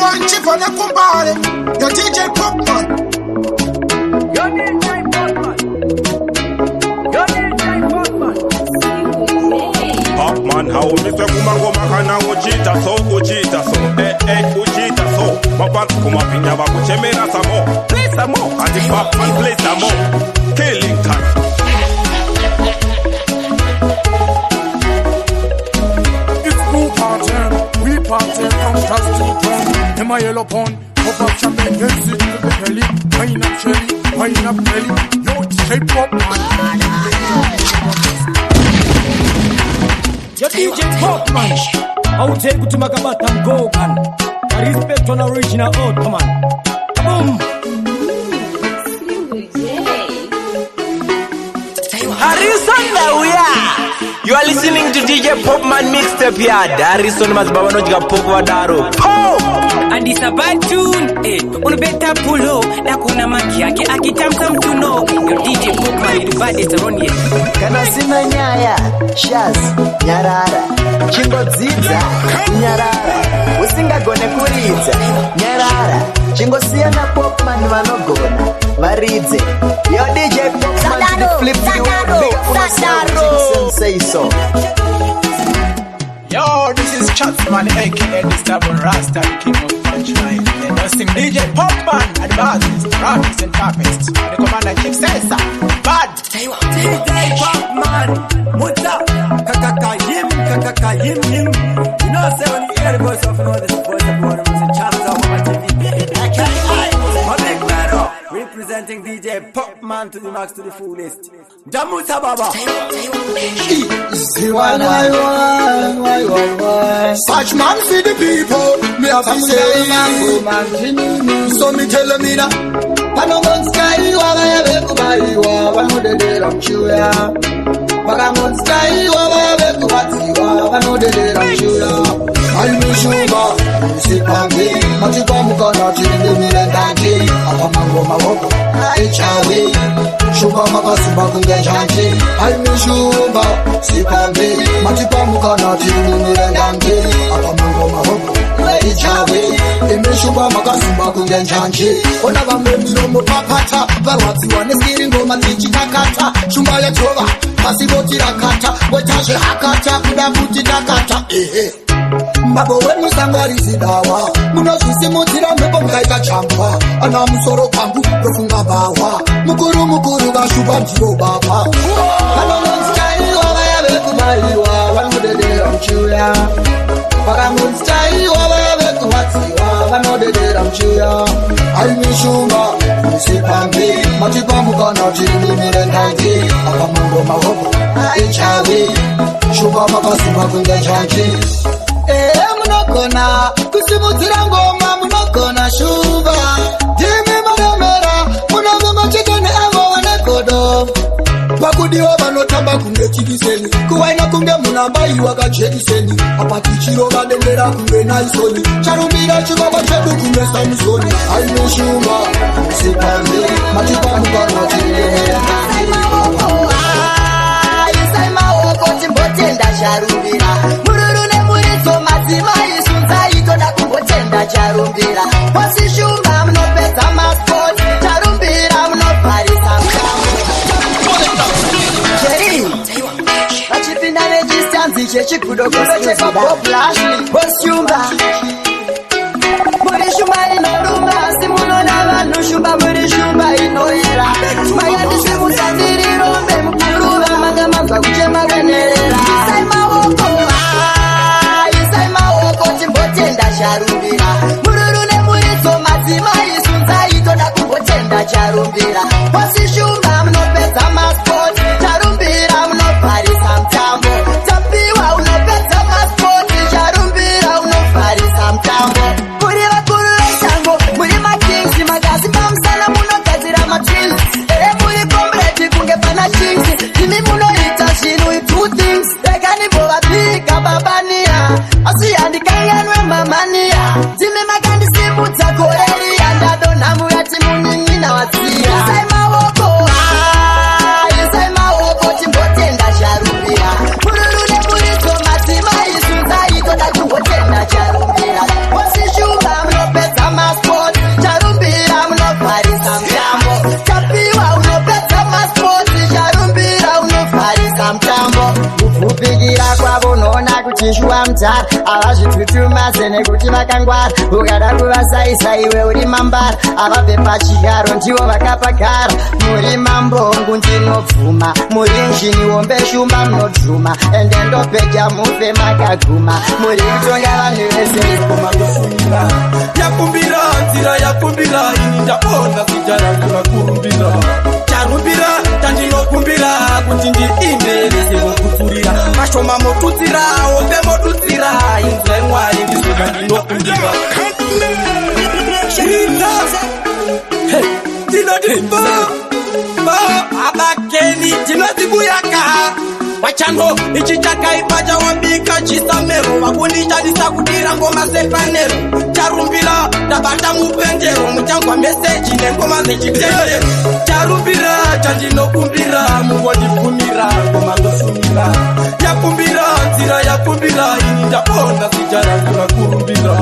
Taiwa nchibva nekumbare ya DJ Popman. Yo DJ Popman. Yo DJ Popman. Popman haumiswe kumangoma kana uchiita so, uchiita so, eh eh, uchiita so. Mafans kumapinya vakuchemera some more, play some more. Ati Popman play some more. Killing time. It's blue party, we party from dusk to dawn. Them a yellow pon, pop up champagne, yes it to the belly. Wine up Shelly, wine up Kelly. Yo, DJ Popman. Yo DJ Popman. Hautei kuti makabata mgogan. Respect on original Ottoman. Boom. Harrison Dauya. You are listening to DJ Popman mixtape here. Harrison Mazibaba nodya pop vadaro. Pop! Andisa bad tune, eh, unobeta pulo na kuna maki yake akitamka mtuno. Yo DJ Popman the baddest around here. Kana sina nyaya shaz nyarara, chingodzidza nyarara, usingagone kuridza nyarara, chingosiyana Popman vanogona varidze. Yo DJ Popman to the flip to the world, big up on yourself, say so. Yo, this is Chatsman, aka the Stubborn Rasta, the king of punchline. The nursing DJ Popman, and the baddest, roughest and toughest. The commander chief says, bad. DJ Popman, Muta, kakaka him, kakaka him him. You know, say when you hear the voice of know this voice of one of the champs of my TV. AKA, my big man, representing DJ Popman to the max to the fullest. Damuta Baba. Such man for the people, me have to say. So me tell me now. Panongonzitaiwa vaya vekubaiwa vanodedera muchiuya, vakangonzitaiwa vaya vekubatsiwa vanodedera muchiuya. Aimishumba usipambi matipamukana tirindimire ndanji apa mangoma woko ichawi shumba makasimba kunge njanji. Aimishumba sipambi matipamukana tirindimire ndanji apa mangoma woko ichawi imishumba makasimba kunge njanji. Ona vamwe miromo papata varwadziwa nesiri ngoma dzichitakata shumba yatova pasi voti rakata wetazve hakata kuda kuti takata ehe. Babo wemusango arizidawa munozvisimudzira mhepo mukaita chambwa ana musoro kwangu ndofunga bhawa mukuru mukuru vashupa ndivo baba. Vanongonzitaiwa vaya vekubaiwa vanodedera muchiuya, vakangonzitaiwa vaya vekubatsiwa vanodedera muchiuya. Aimishumba usipambi matipamukana tirindimire ndanji apa mangoma hoko ichawi shumba makasimba kunge njanji. Ehe, munogona kusimudzira ngoma, munogona shumba, ndimi manomera munovimba chete neavo vane godo. Pakudiwa vanotamba kunge chikiseni kuwaina kunge munabaiwa kajekiseni apa tichirova dendera kunge naisoni charumbira chibaba chedu kunge Samsoni. Aimishumba usipambi matipamukana tirindimire. Isai maoko timbotenda charumbira, mururu nemuridzo madzimai sunzai toda kumbotenda charumbira. Bosi shumba munopedza masport, charumbira munovharisa mutambo. Jerry vachipinda nechistanzi chechigudogudo chepaBob Lashley. Bosi shumba muri shumba inoruma, asi munoda vanhu shumba muri shumba inoyera. Makandisimusa ndiri rombe mukuru vamanga manzwa kuchema kwenerera. Isai maoko, isai maoko timbotenda charumbira, mururu nemuridzo madzimai sunzai toda kumbotenda charumbira. Bosi shumba munopedza masport, charumbira munovharisa mutambo. Tapiwa unopedza masport, charumbira unovharisa mutambo. Chishuwa mutara havazvitutumadze nekuti vakangwara. Ukada kuvasaisa iwe uri mambara, havabve pachigaro, ndivo vakapagara. Muri mambongu, ndinobvuma, muri injini wombe, shumba munodhuma, ende ndopedya mufe makaguma. Muri kutonga vanhu vese. Yakumbira nzira, yakumbira, ini ndaona zita rangu rakurumbira. Charumbira chandinokumbira kuti ndiimbe vese vokutsurira. Mashoma motutsira, hombe motutsira, inzwai Mwari, ndizvo zvandinokumbira. Hey, tinoti bo bo abakeni tinozibuyaka wachando ichi chakaipa chawabika chisamero vakundishandisa kudira ngoma sepanero. Charumbira ndabata mupendero, muchangwa meseji nengoma dzechitendero. Charumbira chandinokumbira, mungondibvumira, ngoma ndoshumira. Yakumbira nzira, yakumbira, ini ndaona zita rangu rakurumbira.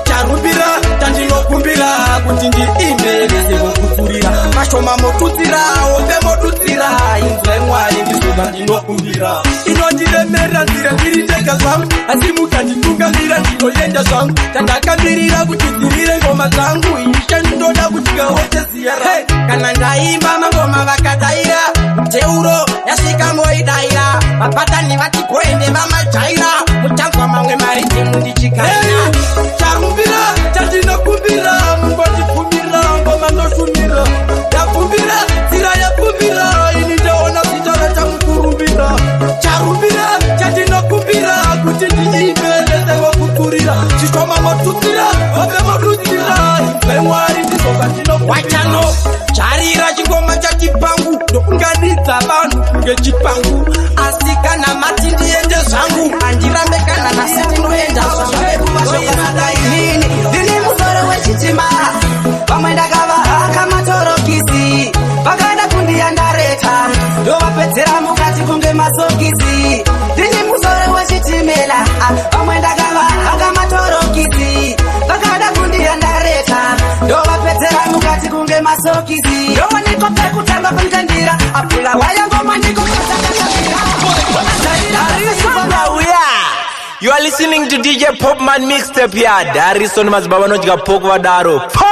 Charumbira chandinokumbira kuti ndiimbe vese vokutsurira. Mashoma motutsira, hombe motutsira, inzwai Mwari, ndizvo zvandinokumbira. Inondiremera nzira ndiri ndega zvangu, asi mukanditungamira ndinoenda zvangu. Chandakamirira kuti dzirire ngoma dzangu, ishe ndinoda kuti gaote ziya. Hey, kana ndaimba mangoma vakadaira, teuro yasvika moidaira. Vapatani vati goende vamajaira, muchanzwa mamwe maridhimu ndichikaira. Charumbira chandinokumbira, mungondibvumira, ngoma ndoshumira. Yakumbira nzira, yakumbira, ini ndaona zita rachamukurumbira. Charumbira chandinokumbira kuti ndiimbe vese vokuturira. Chishoma motutsira, hombe motutsira, inzwai Mwari, ndizvo zvandinokumbira. Wachano charira chingoma chachipangu, ndokunganidza vanhu kunge chipangu. Asi kana mati ndiende zvangu, handirambe, kana nasi ndinoenda. Inini ndini musoro wechitima, vamwe ndakavahaka matorokisi, vakada kundiyandareta, ndovapedzera mukati kunge masokisi. Ndini musoro wechitimela, vamwe ndakavahaka matorokisi, vakada kundiyandareta, ndovapedzera mukati kunge masokisi. Ndowaniko pekutamba kumutandira apula waya ngoma ndiko. Uya. You are listening to DJ Popman mixtape here. Darison Madzibaba nodya pork vadaro. Po!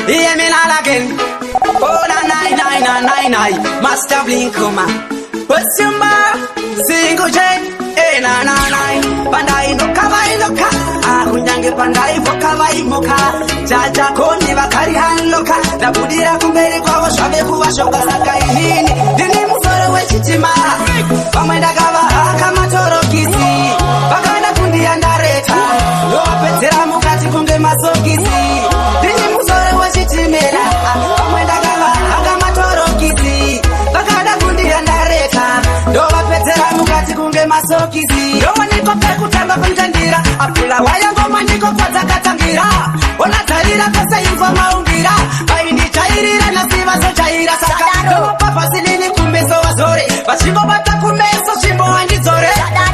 Hear me now again. Oh, na nine nine nine nine nine. Master Blinkoma. What's your ma? Single J. Eh, na na nine. Pandai no kava inoka. Ah, kunyange pandai voka vaimoka. Jaja koni vakari hanloka. Ndabudira kumberi kwavo zvave kuvashoka. Saka inini ndini musoro wechitima. Vamwe ndakavahaka matorokisi. Vakada kundiyandareta. Ndovapedzera mukati kunge masokisi. Ndini musoro wechitimela. Vamwe ndakavahaka matorokisi. Vakada kundiyandareta. Ndovapedzera mukati kunge masokisi. Ndowaniko pekutamba kumutandira. Apula waya ngoma ndiko kwadzakatangira. Onatarira pese imva maungira. Vaindichairira nasi vazochaira. Saka ndopa pasilini kumeso vazore. Vachingobata kumeso chimbo handidzore.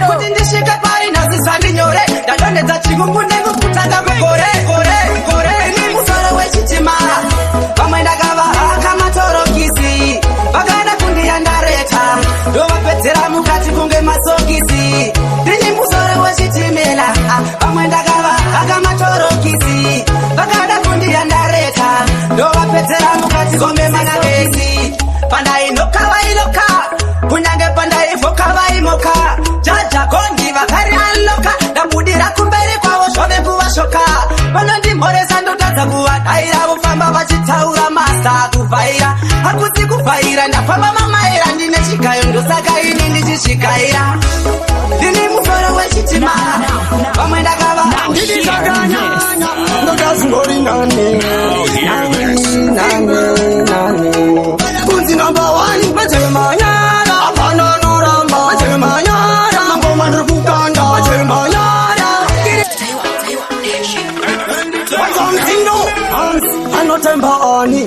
Kuti ndisvike pari nhasi sandinyore. Ndadonhedza chikungu ndengukutanga mugore gore gore. Ini musoro wechitima. Vamwe ndakavahaka matorokisi. Vakada kundiyandareta. Ndovapedzera mukati kunge masokisi. Ndini musoro wechitimela. Vamwe ndakavahaka matorokisi. Vakada kundiyandareta. Ndovapedzera mukati kunge masokisi. Pandainoka vailoka. Kunyange pandaivhoka vaimoka. Jaja kondi vakari anloka. Ndabudira kumberi kwavo zvave kuvashoka. Vanondimhoresa ndotadza kuvadaira, vofamba vachitaura masa kuvhaira. Hakusi kuvhaira, ndafamba mamaira, ndine chigayo, ndosaka ini ndichisvikaira. Ndini musoro wechitima. Vamwe ndakava Ndakanyanya ndodazingori nani nani nani kunzi number one pachemanyara, hapana noramba pachemanyara, mangoma ndiri kukanda pachemanyara. Wazamzino anotemba ani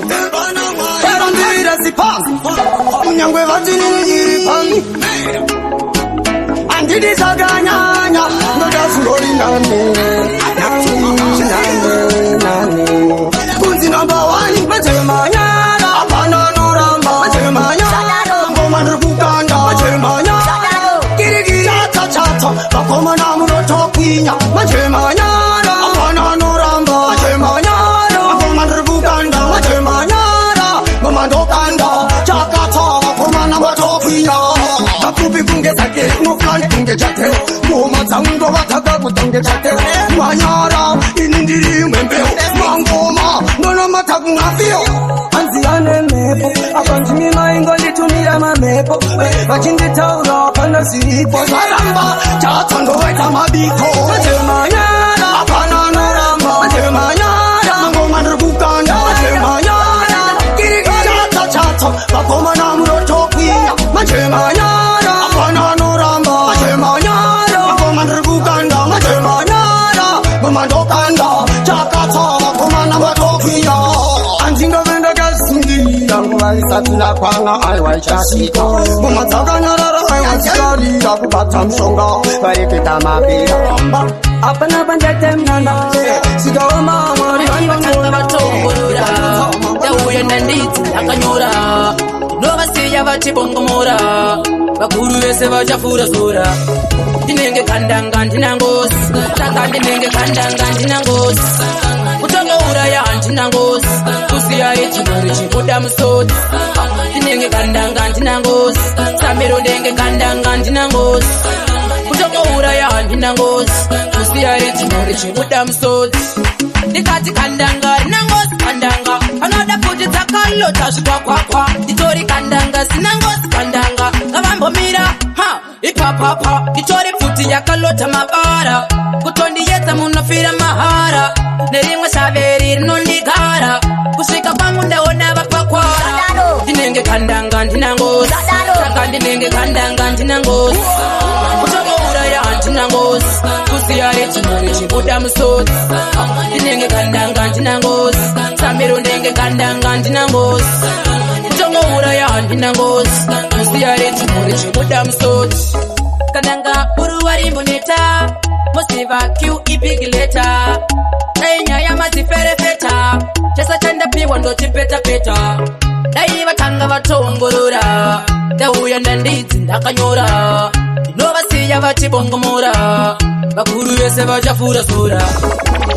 eranzire sipasi kunyangwe vatinini iri pani handidi zvakanyanya ndodazingori nani nani nani nani kunzi number one pachemanyara, hapana noramba pachemanyara, ngoma ndiri kukanda pachemanyara. Cha cha cha. vatokwinya. Manje manyara, hapana anoramba. Manje manyara, mangoma ndiri kukanda. Manje manyara, ngoma ndokanda. Chakata, vakomana vatokwinya. Kapfupi kunge zake, unoflan kunge chate. Ngoma dzangu ndovataka kutange chate. Manyara, ini ndiri imwe mbeu. Mangoma ndonomata kungafiyo. Hanzi ane mhepo, apa ndimi maingonditumira mamhepo. Vachinditaura pana ziripo. Zvaramba, chatsandowaita mabiko. Manje manyara, hapana anoramba. Manje manyara, mangoma ndiri kukanda. Manje manyara, chata chata, vakomana munotokwinya. Manje manyara, hapana anoramba. Manje manyara, mangoma ndiri kukanda. Manje manyara, ngoma ndokanda. Chakata, vakomana vatokwinya. Handingave ndakasungirira nguva isati yakwana, aiwa ichasvika. Ngoma dzakanyarara, aiwa dzikarira kubata mushonga, vareketa mapera. Hapana pandatemnana, sikaoma Mwari. Vatanga vatongorora, ndauya ndandidzi ndakanyora, novasiya vachibongomora, vakuru vese vachafura sora. Ndinenge kandanga ndina ngozi, saka ndinenge kandanga ndina ngozi. Kutongouraya handina ngozi, kusiya rechigori chibuda musodzi. Ndinenge kandanga ndina ngozi, samiro ndenge kandanga ndina ngozi. Kutongouraya handina ngozi, kusiya rechigori chibuda musodzi. Ndikati kandanga rina ngozi, kandanga anoda pfuti dzakalota zvikwakwakwa. Nditori kandanga sina ngozi, kandanga ngavambomira ha ipapapa. Nditori pfuti yakalota mabara, kutondiyedza munofira mahara. Nerimwe shaveri rinondigara, kusvika kwangu ndaona vapakwara. Ndinenge kandanga ndina ngozi, saka ndinenge kandanga ndina ngozi. Kutongouraya handina ngozi, kusiya rechigori chibuda musodzi. Ndinenge kandanga ndina ngozi, samiro ndenge kandanga ndina ngozi. Kutongouraya handina ngozi, kusiya rechigori chibuda musodzi. Kandanga uruwa rimboneta, musiva q ibigileta. Dai nyaya madziferefeta, chesa chandapiwa ndochipetapeta. Dai vatanga vatoongorora, ndauya ndandidzi ndakanyora, ndinovasiya vachibongomora, vakuru vese vachafura sora.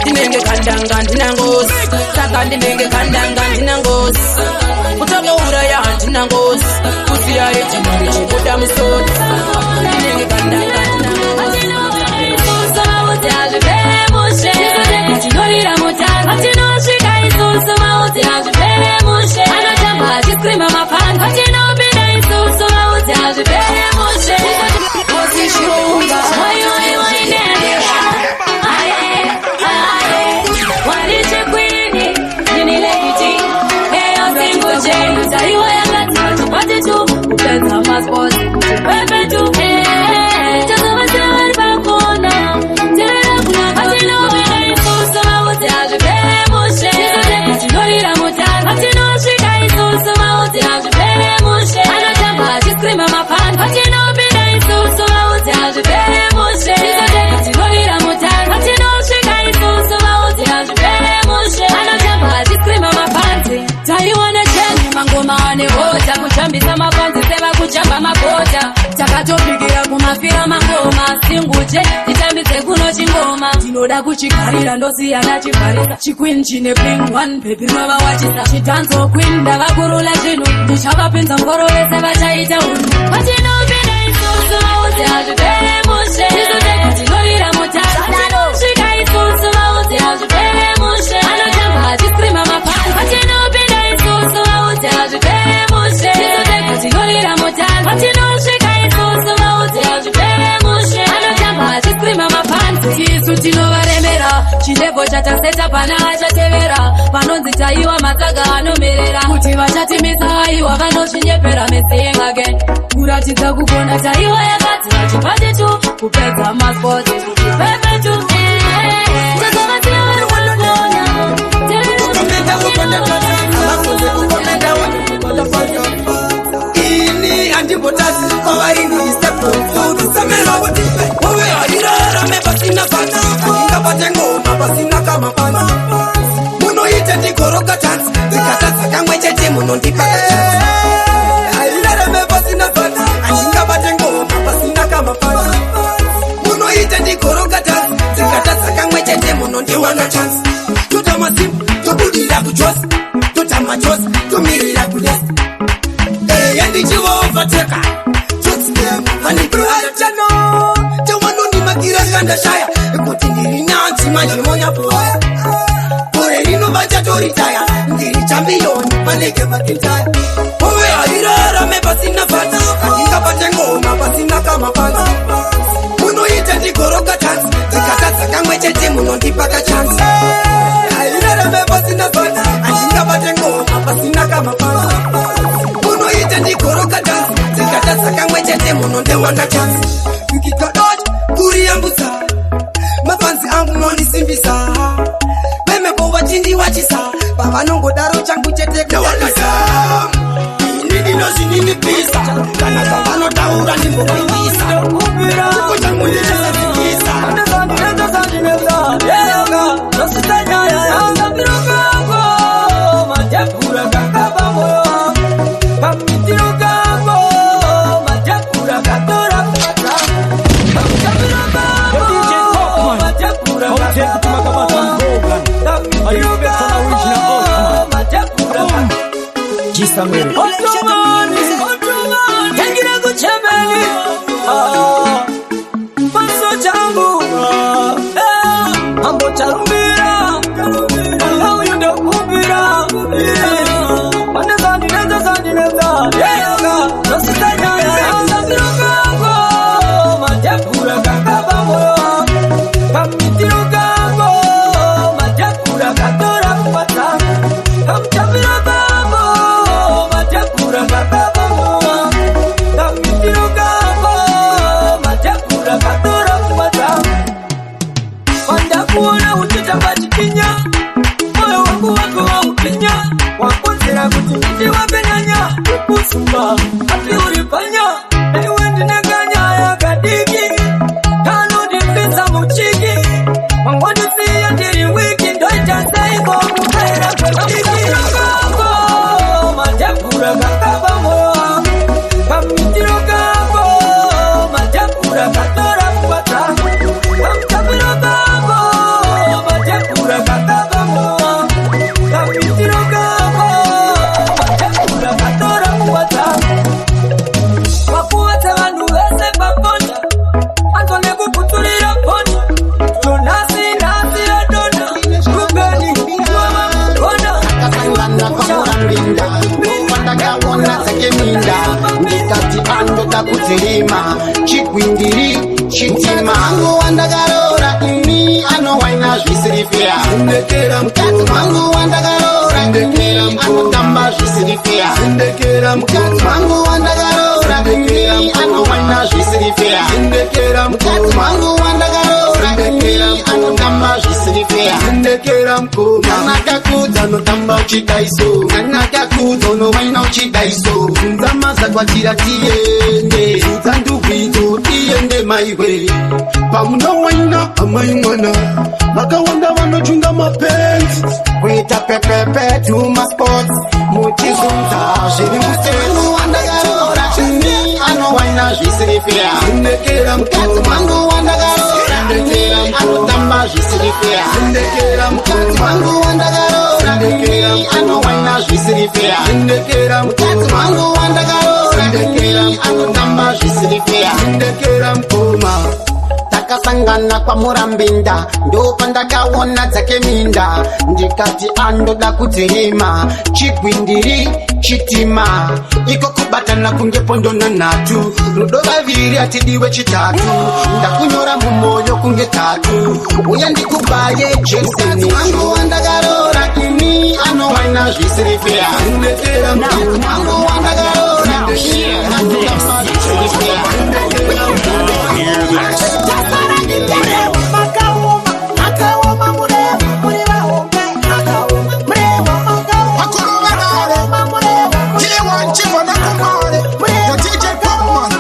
Ndinenge kandanga ndina ngozi, saka ndinenge kandanga ndina ngozi. Kutongouraya handina ngozi, kusiya rechigori chibuda musodzi. Ndinenge kandanga ndina ngozi. Tinorira mutano patinosvika isusu, maudzi hazvipere mushe. Anotamba achiscreama mapani patinopinda isusu, maudzi hazvipere mushe. Oi, oi, oi, nene. Aye, aye. Wariche queen, ndini Lady T. Eyo single J, taiwa yakati chipati tu, kupedza masports, pepe tu. Eh, tazovasiya vari pakona. Terera kuna patinopinda isusu, maudzi hazvipere mushe. Tinorira mutano patinosvika isusu, maudzi hazvipere mushe. Anotamba achiscreama mapani patinopinda isusu, maudzi hazvipere mushe. Tinorira mutano patinosvika isusu, maudzi hazvipere mushe. Anotamba achiscreama mapanzi. Taiwana cheni mangoma ane hota, kuchambisa mapanzi sevakuchamba makota. Takatopikira kumafira mangoma singuje, titambidze kuno chingoma. Ndinoda kuchigarira, ndosiyana chivharisa chiqueen chine bling one baby rinovawachisa chidanzo queen. Ndavakurula chinhu, ndichavapinza ngoro vese vachaita unhu. Patinopinda isusu, maudzi hazvipere mushe. Tinorira mutano patinosvika isusu, maudzi hazvipere mushe. Anotamba achiscreama mapani patinopinda isusu, maudzi hazvipere mushe. Tinorira mutano patinosvika isusu, maudzi hazvipere mushe. Anotamba achiscreama mapanzi. Isu tinovaremera chilevel chataseta, pana achatevera. Vanonzi taiwa matsaga anomerera, kuti vachatimisa aiwa vanozvinyepera. Messing again kuratidza kugona, taiwa yakati vachipati tu, kupedza masports pepe tu. Tazovasiya vari pakona. Ini handimbotadzi kwavari, ndiisepotusemerwa kuti wove harirarame pasina fana, handingabate ngoma pasina kamapana. Munoita ndigoroka tanzi, ndikatadza kamwe chete munondipa kachanzi. Harirarame pasina fana, handingabate ngoma pasina kamapana. Munoita ndigoroka tanzi. Munondiwana chance. Tota masimba, tobudira kujosi, tota majosi, tomirira kulesi. Eya, ndichivaovateka vanipurachano chawanonimakira kandashaya kuti ndiri nyanzi. Manje monyapoya gore rino vachatoritaya. Ndiri chambiyoni panege makintaya. Ove hairarame pasina fati, handingabate ngoma pasina kamapanzi. Munoita ndigoroka tanzi, dzikatadza kamwe chete munondipa kachanzi. Hairarame pasina fati, handingabate ngoma pasina kamapanzi. Munoita ndigoroka tanzi, dzikatadza kamwe chete munondiwanda chanzi. Kikadot kuriyambutsa mapanzi angu, munondisimbisa vemepo vachindiwachisa pavanongodaro. Changu chete kuwakisa, ini ndinozvininipisa. Kana zvavanotaura ndimbokuisa, chiko changu ndichasadzikisa. Tangira kuchemeni paso changu mambo charumbira auyu ndokumbira panezandinezazandineza yeyoga nositanyayaairokako majapura kakaba moyo kamitiro kako majapura katora kumatanga kamuchapiro kako majapura kakaba moyo kamitiro kako majapura katora kumatanga. Pandakuona uchitamba chikinya, moyo wangu wako waupinya, wakonzera kuti nditi wakenyanya kusumba ati uri panya. Iwe ndinekanyaya kadiki kanondipinza muchiki, wangondisiya ndiri wiki. Ndoita seiko kupera kwediki kako majapura kakaba moyo wangu kamitiro kako majapura katora kubatanga kamuchapiro kako majapura kakaba moyo wangu kamitiro kako majapura katora kubatanga. Wakuwadza vanhu vese paponda anzwa nekukutsurira ponda tonhasi nhasi yadonha rubeni wavamugona. Takasangana kwamurambinda, ndakaona dzake minda, ndikati andoda kudzirima chigwindiri chitima. Wangu wandakaroora ini anowaina zvisiri feya. Mukadzi wangu wandakaroora ini anotamba zvisiri feya. Mukadzi wangu wandakaroora ini anowaina zvisiri feya. Mukadzi wangu wandakaroora ini anotamba zvisiri feya. Kana kakudza unotamba uchidaiso, kana kakudza unowaina uchidaiso. Bvunza mazakwatira tiende, zudza ndugwidzo tiende maiwe. Pamunowaina amai mwana, vakawanda vanochunga mapenzi. Kuita pepepe tumasports muchizunza zviri mutemo. Wandakaroora ini anowaina zvisiri feya. Mukadzi wangu wandakaroora ini anotamba zvisiri feya. Mukadzi wangu wandakaroora ini anowaina zvisiri feya. Mukadzi wangu wandakaroora ini anotamba zvisiri feya. Takasangana kwamurambinda, ndopandakaona dzake minda, ndikati andoda kudzirima chigwindiri chitima. Iko kubatana kunge pondo nanhatu, rudo vaviri hatidiwe chitatu. Ndakunyora mumwoyo kunge tatu, uya ndikubaye jekiseni. Wangu wandakaroora ini anowaina zvisiri feya. Mukadzi wangu wandakaroora ini anotamba zvisiri feya. K1 Chimba Nakamare, your DJ Popman.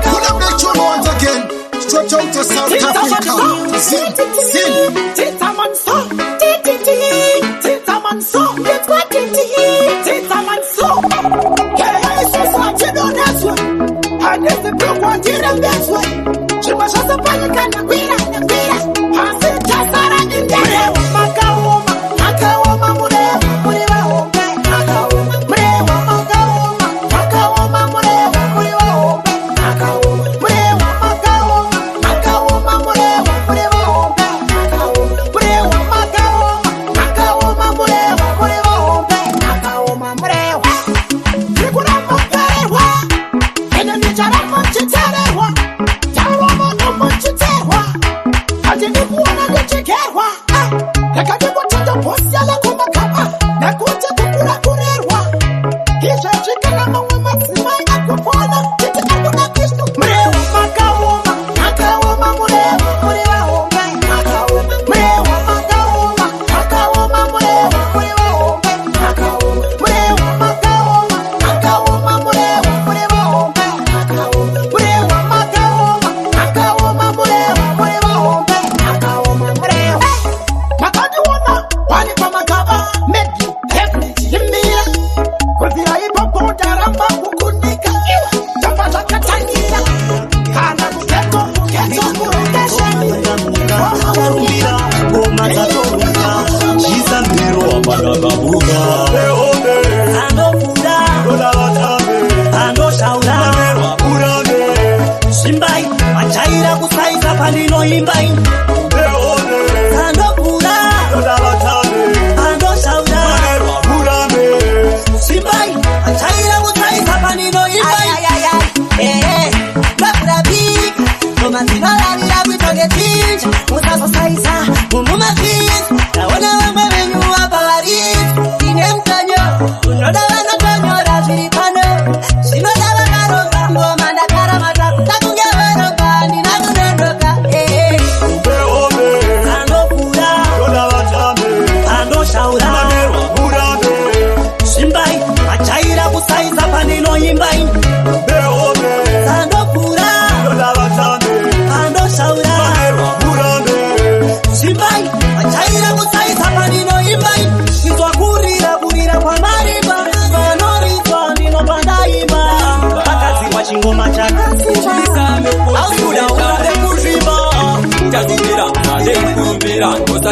Pull up the tune once again. Straight out to South Africa. Zin, zin.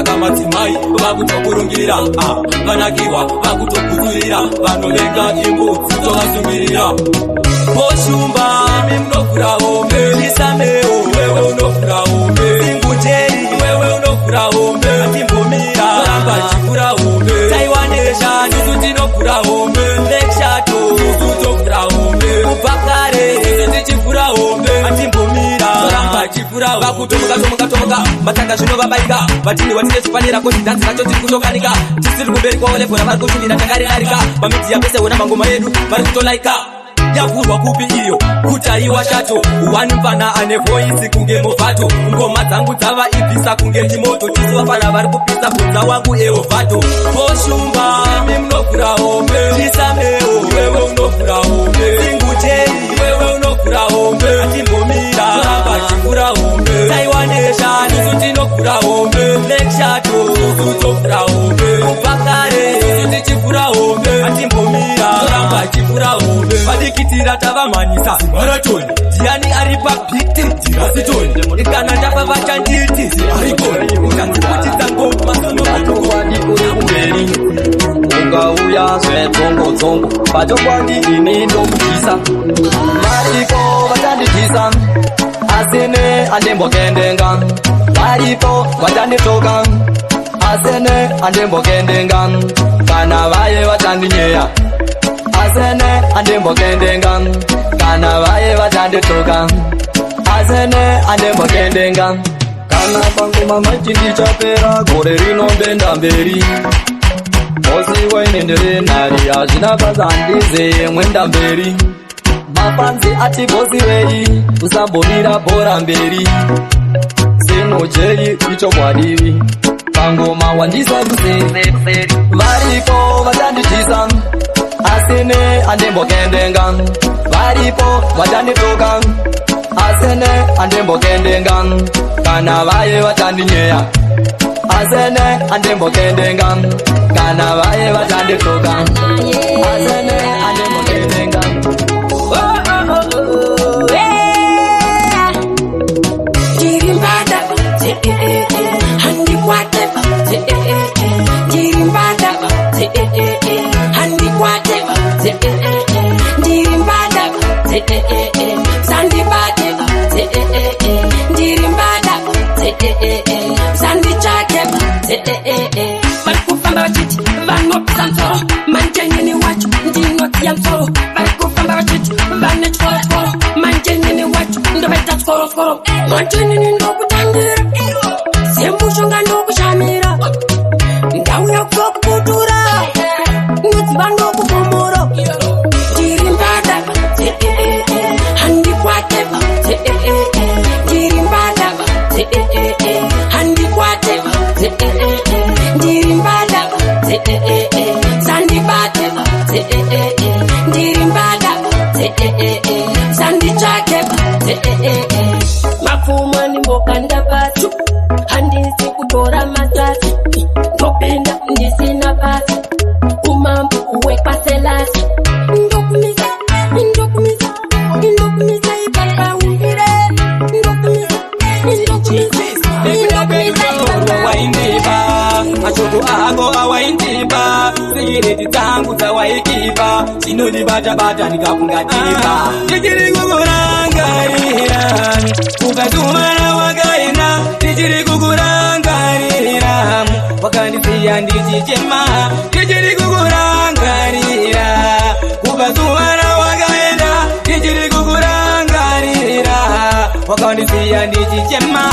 Saka madzimai vakutokurungira, ah, vanakiwa vakutogutsurira, vanovenga imbudzi tovasungirira. Boshumba, imi munovhura hombe, chisameo wewe unovhura hombe, singutei wewe unovhura hombe, atimbomira ramba chivhura hombe, taiwanesha isusu tinovhura hombe, nekshato isusu tovhura hombe, kubva kare isusu tichivhura hombe, atimbomira ramba chivhura. Vakutomuka tomuka tomuka, matanga zvinovabaika, vatini watine chifanira kozi dhanzi racho tiri kutokanika, tisiri kumberi kwavo levhora vari kushuvira takaridarika pamidzi yapese hona mangoma edu vari kutolaika. Yavhurwa kupi iyo kutaiwa shato wani mfana ane voice kunge movato, ngoma dzangu dzava ibvisa kunge chimoto, tisu vafana vari kupisa, bvunza wangu eovato. Boshumba, imi munovhura hombe, chisameo wewe unovhura hombe, singutei wewe unovhura hombe, atimbomira ramba chivhura hombe, taiwanesha isusu tinovhura hombe, nekshato isusu tovhura hombe, kubva kare isusu tichivhura hombe, atimbomira ramba chivhura hombe, vadikitira tavamhanyisa marathon, ndiani ari pabeat? Tirasitoni, kana ndafa vachanditi arikoni ukanziputidza ngoma. Pachokwadi uri kumberi, ungauya zvedzongodzongo, pachokwadi ini ndokudisa, variko vachandidisa asine andimbokendenga, varipo vachanditoka asine andimbokendenga, kana vaye vachandinyeya asene andimbokendenga, kana vaye vachanditoka asene andimbokendenga, kana pangoma machi ndichapera gore rino mbenda mberi mosi wainendere nhari hazvina basa handizeye mwenda mberi mafanzi ati bosi wei usambomira bhora mberi sinojeri ichokwadivi pangoma wandisa kuseri variko vachandidisa asine andimbokendenga, varipo vachandituka asene andimbokendenga, kana vaye vachandinyeya asene andimbokendenga, kana vaye vachandituka asene andimbokendenga. Oh, oh, oh, oh, yeah. Chirimbata, handikwate, chirimbata, handikwate, ndirimbata, sandibate, ndirimbata, sandichake. Vari kufamba vachiti vanopisa musoro, manjenini wacho ndinodziya musoro. Vari kufamba vachiti vane tyoro tyoro, manjenini wacho ndovaita tyoro tyoro, manjenini ndokutangira semushonga ndokushamira, ndauya kuzokuputura nodziva ndokubomoro. Ndirimbata, handikwate, ndirimbata, handikwate, ndirimbata, sandibate, ndirimbata, sanditsvake. Mapfumo ndimbokanda pasi, handisi kutora masasi, ndopinda ndisina pasi umambo wekwaselasi, ndokumisa, ndokumisa, ndokumisa ipapa umbire, ndokumisa, ndokumisa, ndokumisa ipapa. Waindipa mashoko ako awaindipa, secret dzangu dzawaikipa, chinondibata-bata ndikakungatipa, ndichiri kukurangarira kubva zuva wakaenda, ndichiri kukurangarira wakandisiya ndichichema, ndichiri kukurangarira kubva zuva rawakaenda, ndichiri kukurangarira wakandisiya ndichichema.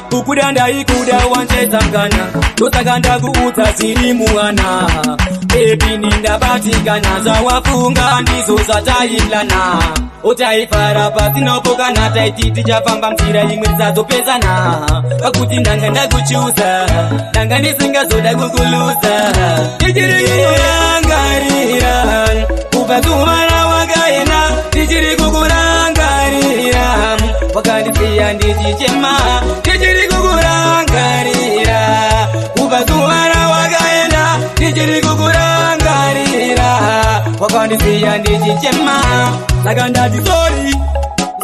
Kukuda ndaikuda, wancheza mkana, ndosaka ndakuudza zviri muwana. Baby, nindabatikana, zvawafunga ndizo zvatailana, utaifara patinopokana, taiti tichafamba mzira imwe tisazopesana, pakuti ndanga ndakuchuza, ndanga ndisingazoda kukuluza. Ndichiri kukurangarira kubva zuva rawakaenda, ndichiri kukurangarira wakandisiya ndichichema, ndichiri kukurangarira kubva zuva rawakaenda, ndichiri kukurangarira wakandisiya ndichichema. Saka ndati sorry,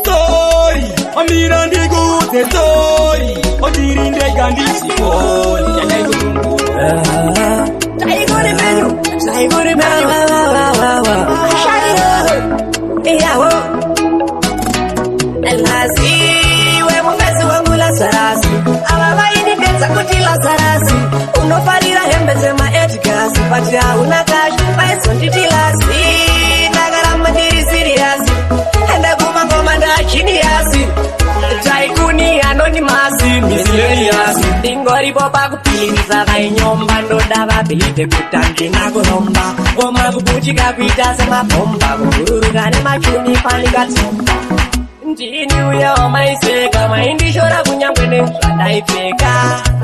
sorry, amira ndikuudze sorry, ondiri ndega ndichiponi. Taiguri menyu, taiguri menyu. Iyawo. Lazi, we mufesi wangu Lazarus. Ava vaindidedza kuti Lazarus. Unofarira hembe dzemaEdgars, but hauna cash, vaizonditi Lazi. Ndakaramba ndiri serious. Ende kumangoma ndagenius. Tycoon anonymous, miscellaneous. Ndingoripo pakupilisa vainyomba, ndoda vabelieve kuti handina kuromba. Ngoma kupuchika kuita semabhomba, kubururuka nemachuni panikatsomba. Ndini uya wamaiseka, maindishora kunyangwe nezvandaipfeka.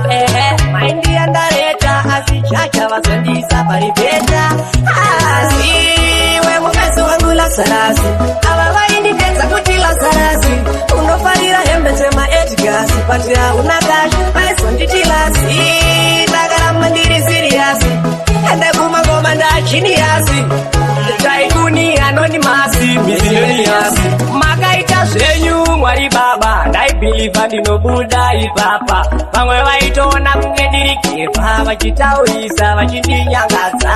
Ehe, maindiyandareta, asi chacha vazondisa paripeta. Asi we mufesi wangu Lazarus, ava vaindidedza kuti Lazarus. Unofarira hembe dzemaEdgars, but hauna cash, vaizonditi Lazi. Ndakaramba ndiri serious, ende kumangoma ndagenius. Tycoon anonymous, miscellaneous. Makaita zvenyu Mwari baba, ndaibelieva ndinobuda ipapa. Vamwe vaitoona kunge ndiri kepa, vachitaurisa vachindinyangadza.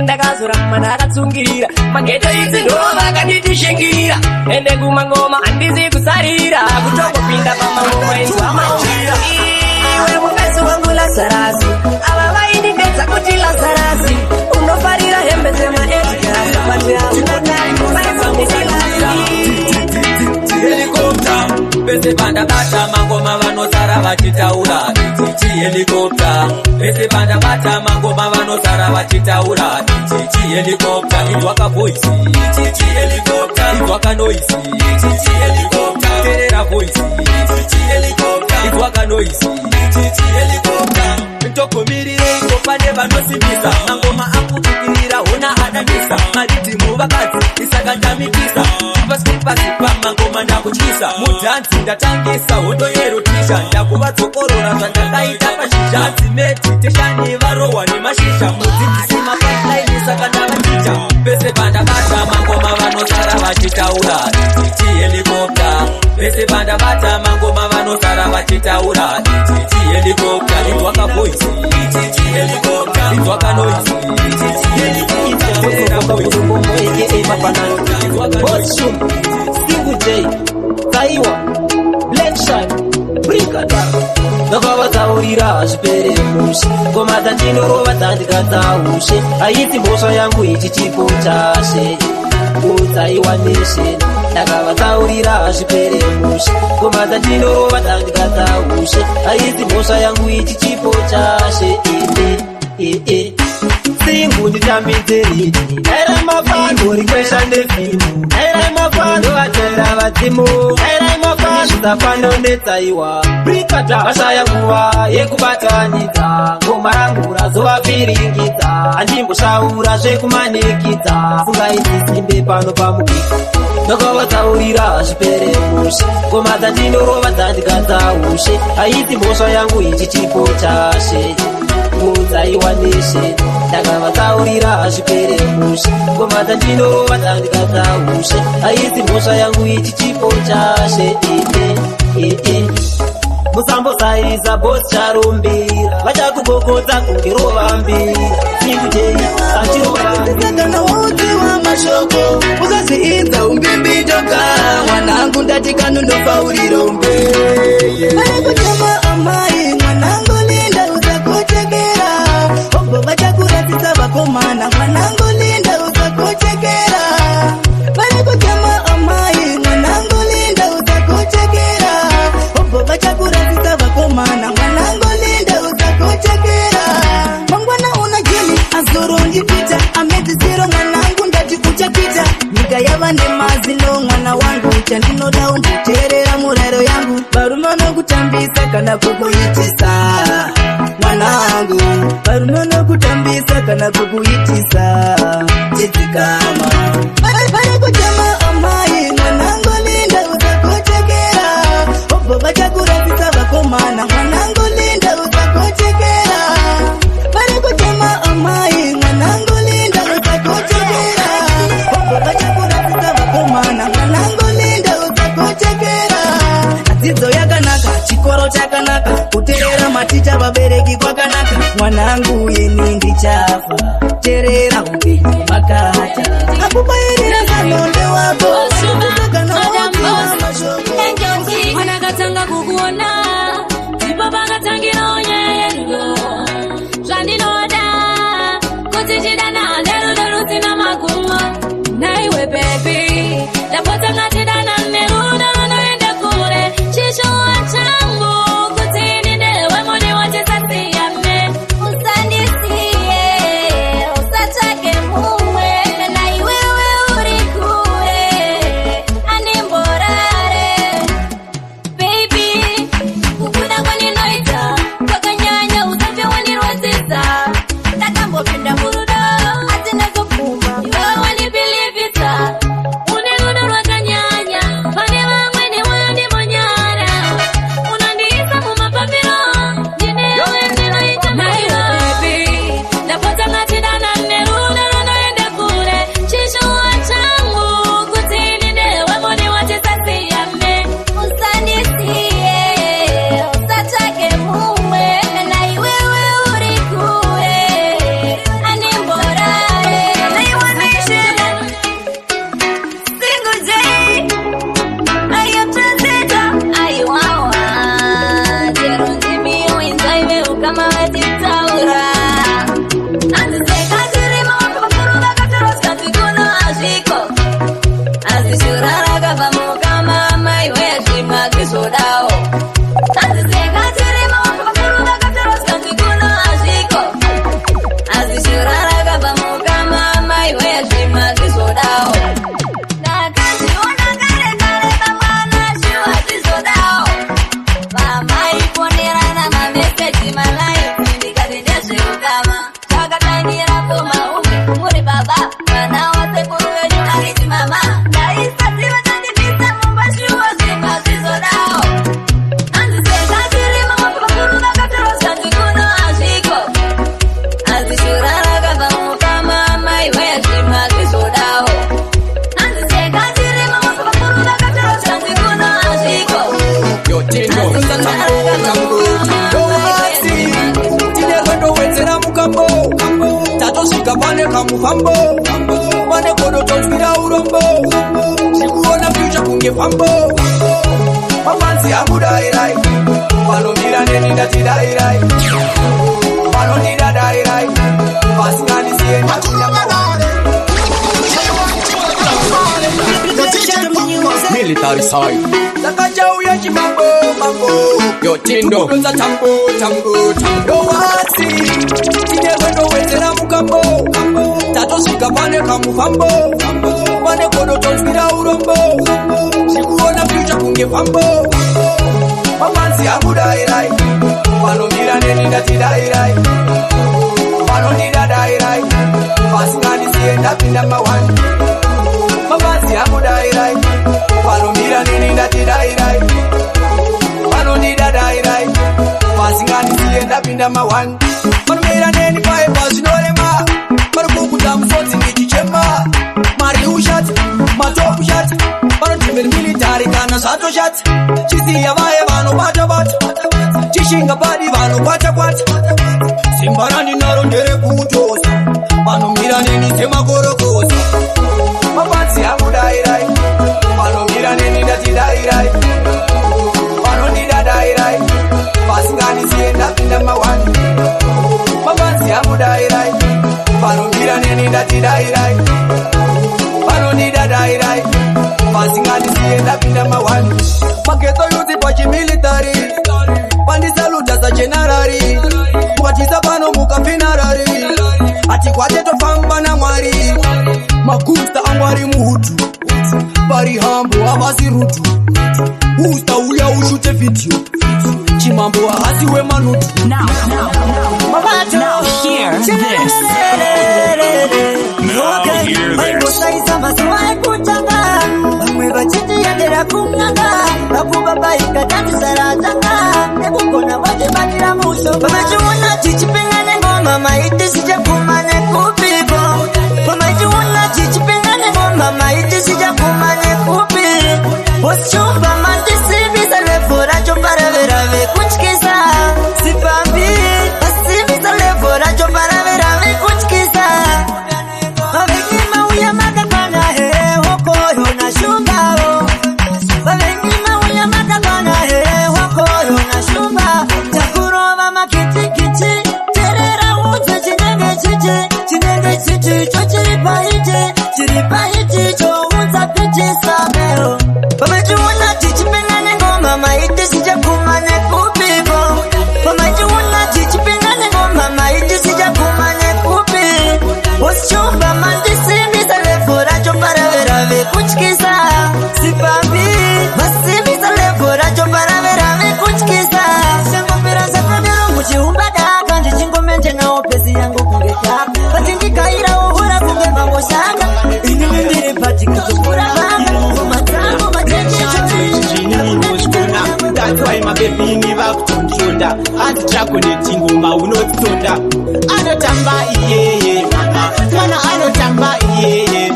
Ndakazoramba ndakatsungirira, mageto idzi ndo vakanditishingirira. Ende kumangoma handizi kusarira, kutongopinda pamangoma inzwa machira. Iwe mufesi wangu Lazarus, ava vaindidedza kuti Lazarus. Unofarira hembe dzemaEdgars, but hauna cash, vaizonditi Lazi. Helicopter, pese pandabata mangoma vanosara vachitaura. Ichichi helicopter, pese pandabata mangoma vanosara vachitaura. Ichichi helicopter, inzwaka voice. Ichichi helicopter, inzwaka noise. Ichichi helicopter, terera voice. Ichichi helicopter, inzwaka noise. Ichichi helicopter, tokumirireiko pane vanosimbisa mangoma akutukirira hona adanisa maridhimu vakadzi isakandamikisa pasipasipa mangoma ndakutyisa mudhanzi ndatangisa hondo yerotisha ndakuvadzokorora zvandakaita pashizha dzimediteshani varohwa nemashizha mudzidzisi mapunchline saka ndavaticha. Pese pandabata mangoma vanosara vachitaura. Ichichi helicopter, pese pandabata mangoma vanosara vachitaura. Ichichi helicopter, inzwaka voice. Ichichi helicopter, inzwaka noise. Ichichi helicopter, terera voice. Boss Shum, Single J, Taiwa, Black Shark, Brikata. Ndakavataurira zvipere mushe, ngoma dzandinorova dzandikadzaushe, haisi mhosva yangu, ichi chipo chashe utsaiwa neshe. Ndakavataurira zvipere mushe, ngoma dzandinorova dzandikadzaushe, haisi mhosva yangu, ichi chipo chashe. Ee ee, singu nditambidze riti dairai mafano rikwesha nefilimu, dairai mafano vatera vadzimu, dairai mafano zafano netsaiwa brikata. Vashaya nguva yekubatanidza ngoma rangu razovavhiringidza, handimboshaura zvekumanikidza, fungai dzisimbe pano pamubika. Ndakavataurira zvipere mushe, ngoma dzandinorova dzandikadzaushe, haisi mhosva yangu, ichi chipo chashe utsaiwa neshe. Ndakavataurira zvipere mushe, ngoma dzandinorova dzandikadzaushe, haisi mhosva yangu, ichi chipo chashe. Ee ee, musambosaisa boss charumbira, vachakugogodza kunge rovambira. Singujei achirovambira. Kana waudziwa mashoko usaziidza umbimbitoka, mwanangu, ndati kanondofa urirombe. Vari kuchema amai, mwanangu linda usakochekera, obva vachakurasisa vakomana, mwanangu linda usakochekera. Vari kuchema amai, mwanangu linda usakochekera, obva vachakurasisa vakomana, mwanangu linda usakochekera. Mangwana una jini azoro ndipita amedzisiro, mwanangu, ndati uchapita nyika yava nemazino. Mwana wangu, chandinoda umboteerera murayiro yangu. Varume vanokutambisa kana kukuitisa, mwanangu, varume vanokutambisa kana kukuitisa, chidzikama. Vari kuchema amai, mwanangu linda usakochekera, obva vachakurasisa vakomana, mwanangu linda usakochekera. Vari kuchema amai, mwanangu linda usakochekera, obva vachakurasisa vakomana, mwanangu linda usakochekera. Dzidzo yakanaka, chikoro chakanaka, kuteerera maticha, vabereki kwakanaka. Mwanangu, ini ndichafa. Terera, upenyu makata akubayirira zanonde wako kana wodziwa mashoko. Pandakatanga kukuona, ndipo pakatangirawo nyaya yerudo. Zvandinoda kuti tidanane, rudo rusina magumo naiwe baby. Ndapota, ngatidanane, rudo runoenda kure. Chishuwo changu kuti ini newe mudiwa tisasiyane. Usandisiye, usatsvake mumwe kana iwewe uri kure. Andimborare baby, kukuda kwandinoita kwakanyanya, usafe wandirwadzisa. Ndakambopinda murudo asi ndazobvuma, iwewe wandibhilivhisa. Une rudo rwakanyanya, pane vamwe newoyo ndimonyara. Unondiisa mumapapiro, ndinewe ndinoita mairo. Baby, ndapota ngatidanane, rudo runoenda kure. Chishuwo changu kuti ini newe mudiwa tisasiyane. Usandisiye, usatsvake mumwe kana iwewe uri kure. Andimborare. Single day, I am translator. Aiwawa, chero ndimiyo inzaive ukama vachitaura. Hanzi sekatiri maoko vakuru vakatorwa zvikanzi kuno hazviko. Asi shura rakabva mukama maiwe zvimwe hazvizodawo. Hanzi sekatiri maoko vakuru vakatorwa zvikanzi kuno hazviko. Asi shura rakabva mukama maiwe zvimwe hazvizodawo. Ndakazviona kare kare pamwana, shuwa zvizodawo. Vamaifonerana mameseji malaifi, ndikati ndezveukama. Zvakatangira kumaumwe muri baba, mwana wasekuru venyu ariti mama. Ndaisaziva chandibvisa mumba, shuwa zvimwe hazvizodawo. Hanzi sekatiri maoko vakuru vakatorwa zvikanzi kuno hazviko. Asi shura rakabva mukama maiwe zvimwe hazvizodawo. Hanzi sekatiri maoko vakuru vakatorwa zvikanzi kuno hazviko. Yotindoasi tine rwendo, wedzera mukambo, tatosvika pane kamufambo, pane godo tonzwira urombo, zvikuona future kunge fambo. Mafanzi amudairai, vanomira neni ndatidairai, vanondidadairai, vasingandisiye ndapinda. Military side takachauya chimambo mambo yotindo kudonza tambo tambo tambo wasi tine rwendo, wedzera mukambo, tatosvika pane kamufambo, pane godo tonzwira urombo, zvikuona future kunge fambo. Mafanzi amudairai, vanomira neni ndatidairai, vanondidadairai, vasingandisiye ndapinda mawani. Mafanzi amudairai, vanomira neni ndatidairai, vanondidadairai, vasingandisiye ndapinda mawani. Vanomira neni paepa zvinorema, vari kukuta musodzi ndichichema. Mari ushati matopu shati, vanodhimeri military kana zvatoshati. Chisiya vaye vanobata-bata, chishinga padi vanokwata-kwata. Simba randinaro nderekutosa, vanomira neni semakorokosa. Mafanzi amudairai, vanomira neni ndatidairai, vanondidadairai, vasingandisiye ndapinda mawani. Mafanzi amudairai, vanomira neni ndatidairai, vanondidadairai, vasingandisiye ndapinda mawani. Mageto youth pachimilitary pandisaluta sageneral, mukatisa pano mukafinarari ati kwate tofamba namwari. Magusta angu ari muhutu, pari hambo havasi rutu. Usta uya ushute video, chimambo haasi wemanutu. Now hear this. Now hear this. Vaimbosaisa mazuva ekutanga, vamwe vachitiyendera kun'anga, vakubabaika tatisaradzanga nekugona vachibatira musho. Pamachiona chichipinda nengoma, maiti sichakuma nekupiko. Pamachiona chichipinda nengoma, maiti sichakuma nekupi. Boschumba mandisivisa level racho paraverave kutyisa sipambi. Asivisa level. kutyisa. Sipambi masimbisa level racho parave rave kutyisa. Changopera zvakadero muchiumba daka, ndichingomenjenawo pesi yangu kunge kaka, vachindikairawo hura kunge mamboshaka. Inini ndiri patikatokura banga ngoma dzangu. Zvinini. That's why mabebini vakutonditonda, hanzi dragoneti ngoma unodzitonda. Anotamba iyeye mama, mwana anotamba iyeye,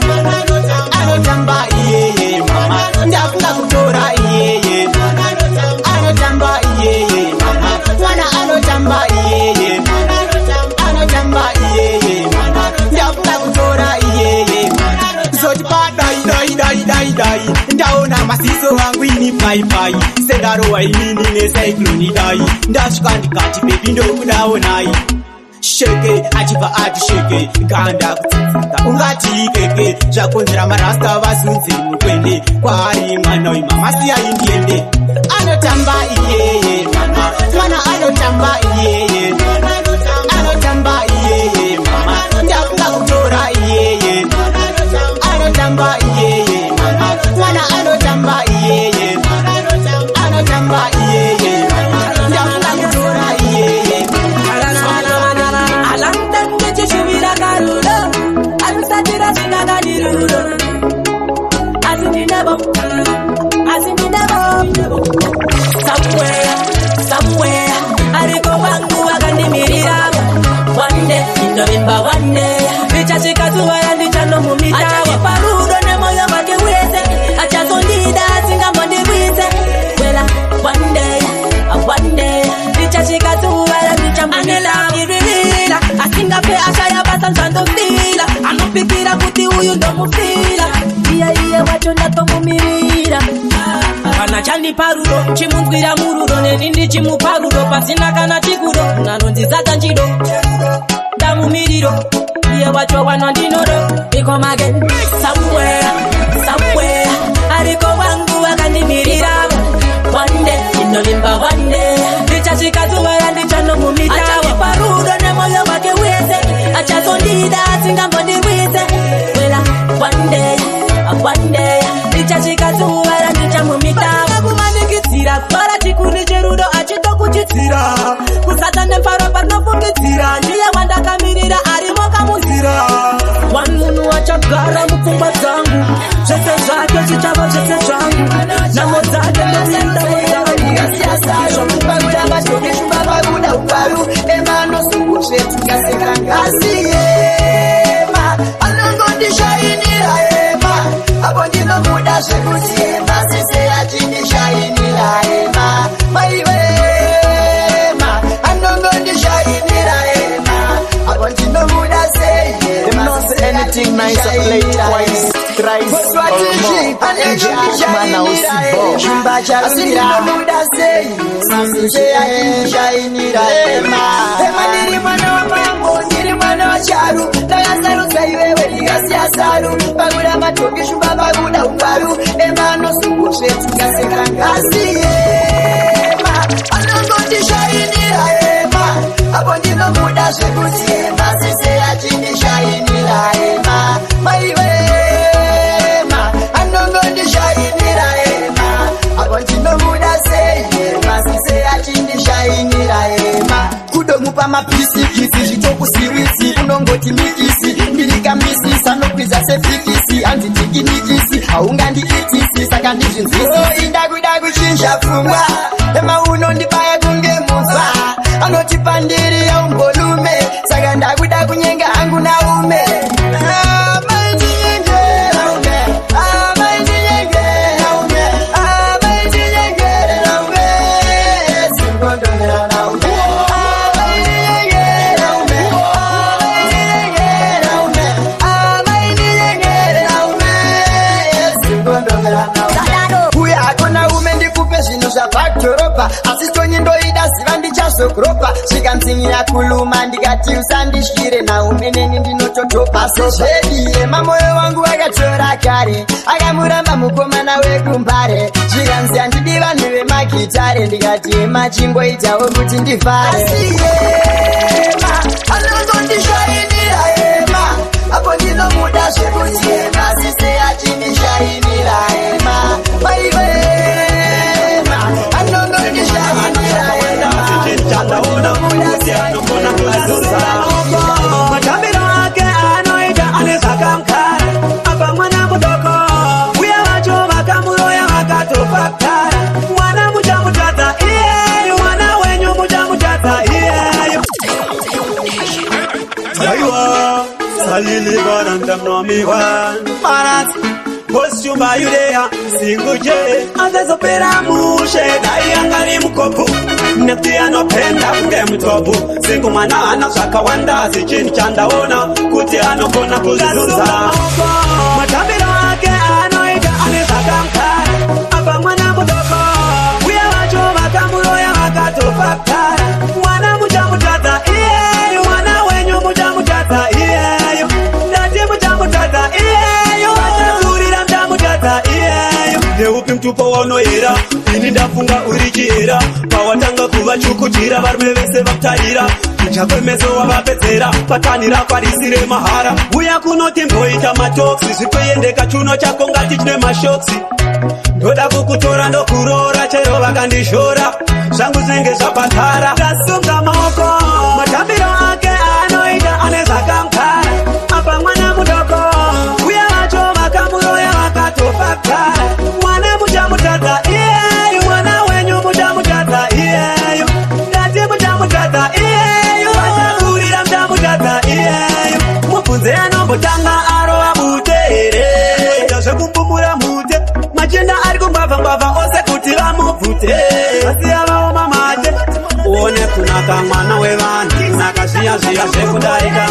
anotamba iyeye mama, ndafunga kutora iyeye. Anotamba iyeye mama, mwana anotamba iyeye, anotamba iyeye mama, ndafunga kutora iyeye. Zoti padai dai dai dai dai, ndaona masiso angu ini pai pai, sendarowa inini necyclone dai. Ndasvika ndikati, "Baby, ndokudaonai." Sheke achibva ati sheke, ganda kutsitsika ungati ikeke. Zvakonzera marasta vasunze mukwende kwaari mwana uyu. Mama, siyai ndiende. Anotamba iyeye mama, mwana anotamba iyeye, anotamba iyeye mama, ndafunga kutora iyeye. Anotamba iyeye mama, mwana anotamba iyeye, anotamba iyeye mama, ndafunga kutora iyeye. Ndichishuvira karudo anosatira zvinakani rudo, asi ndinavo, asi ndinavo. Somewhere, somewhere ariko wangu wakandimirira. One day ndinovimba, one day ndichasvika zuva randichanomumita. Achanipa rudo nemoyo wake wese, achazondida asingambondibwise. Wela, one day, one day ndichasvika zuva randichamumiririra. Asingape ashaya basa zvandofila, anopikira kuti uyu ndomufila, iye iye wacho ndatomumirira. Kana chandipa rudo chimunzwira murudo, neni ndichimupa rudo pasina kana chikudo. Nanonzizata nchido ndamumiriro, iye wacho wana ndinodo. Ikomage somewhere, somewhere ariko wangu wakandimirira. One day ndinovimba, one day ndichasvika zuva randichanomumita. Achanipa rudo nemoyo wake wese, achazondida asingambondirwise. Wela, one day, one day ndichasvika zuva randichamumita. Kumanikidzira kutora chikuni cherudo achitokuchidzira, kusata nemfaro panofungidzira, ndiye wandakamirira arimo kamunzira. One munhu achagara mupfungwa dzangu, zvese zvake zvichava zvese zvangu, nhamo dzake ndozindawo dzangu. Pakuda matoki shumba, pakuda uparu emanosungusvetukaseka ngasi ema anongondishainira ema apo ndinomuda zvekuti ema sese achindishainira ema maiwema anongondishainira ema apo ndinomuda sei. Them not say anything nice I play twice, thrice or more. Man, I will see ball. Asi ndinomuda sei masise achishainira ema ema. Ndiri mwana wamambo, ndiri mwana wacharu, ndakasarudza iwewe ndikasiya saru. Pakuda matoki shumba, pakuda ungwaru ema anosungusvetukaseka ngasi ema anongondishainira ema apo ndinomuda zvekuti ema sise achindishainira ema maiwema anongondishainira ema apo ndinomuda sei ema sise achindishainira ema. Kudomupa mapisikisi zvitokusiwitsi, unongoti mikisi ndirikamisi sanokwiza sefikisi, handitikinikisi, haungandiitisi, saka ndizvinzwisi. Oh, inda kuda kuchinja pfungwa ema unondibaya kunge mubva anoti pandiri yaumbolume, saka ndakuda kunyenga hangu naume. Ah, maitinyengera ume. Ah, maitinyengera ume. Ah, maitinyengera ume. Singondongera naume. Ah, maitinyengera ume. Ah, maitinyengera ume. Ah, maitinyengera ume. Singondongera naume. Uya akona ume ndikupe zvinhu zvabhadhorobha, asi tonyi ndoida ziva ndichazokuropa. Zvikanzinyira kuluma ndikati usandityire naume, neni ndinototopa sezvediye. Mamoyo wangu akatora kare, akamuramba mukomana wekumbare. Zvikanzi handidi vanhu vemagitare, ndikati emachimboitawo kuti ndifare. Asi ema anongondishainira ema apo ndinomuda zvekuti ema sise achindishainira. Anongondishainira ema maiwema, anongondishainira ema. Matambiro ake anoita ane zvakamukara. Apa mwana mudoko, uye vacho vakamuroya vakatofa kara. Mwana muchamutadza iyeyu, mwana wenyu muchamutadza iyeyu. Aiwa, Salili Barandam Nomi One. Marat, Kosyumba Yudea, Single J, azezopera mushe, dai angari mukopu, nekuti anopenda kunge mutopu. Singu mwana ana zvakawanda, sichinhu chandaona, kuti anogona kuzvizuza. Matambiro ake anoita ane zvakamukara. Apa mwana mudoko, uye vacho vakamuroya vakatofa kara. Mwana muchamutadza iyeyu, mwana wenyu muchamutadza iyeyu. Ndati muchamutadza iyeyu, vachazurira muchamutadza iyeyu. Ndeupi mutupo waunoyera? Ini ndafunga uri chiyera. Pawatanga kuvachukutira, varume vese vakutarira. Kuchakwemeso wavapedzera, patanira kwarisire mahara. Uya kunoti mboita matoksi, zvikuendeka chuno chako ngati chine mashoksi. Ndoda kukutora ndokuroora, chero vakandishora, zvangu zvinenge zvapatara. Ndasunga maoko, matambiro ake anoita ane zvakamukara. Apa mwana mudoko, uye vacho vakamuroya vakatofa kara. Mwana muchamutadza iyeyu, mwana wenyu muchamutadza iyeyu. Ndati muchamutadza iyeyu, vachazurira muchamutadza iyeyu. Mubvunze anombotanga arova bute here? Ita zvekumbumura mute, machinda ari kungwavha ngwavha ose kuti vamubvute. Asi avaoma mate, uone kunaka mwana wevanhu, kunaka zviya zviya zvekudarika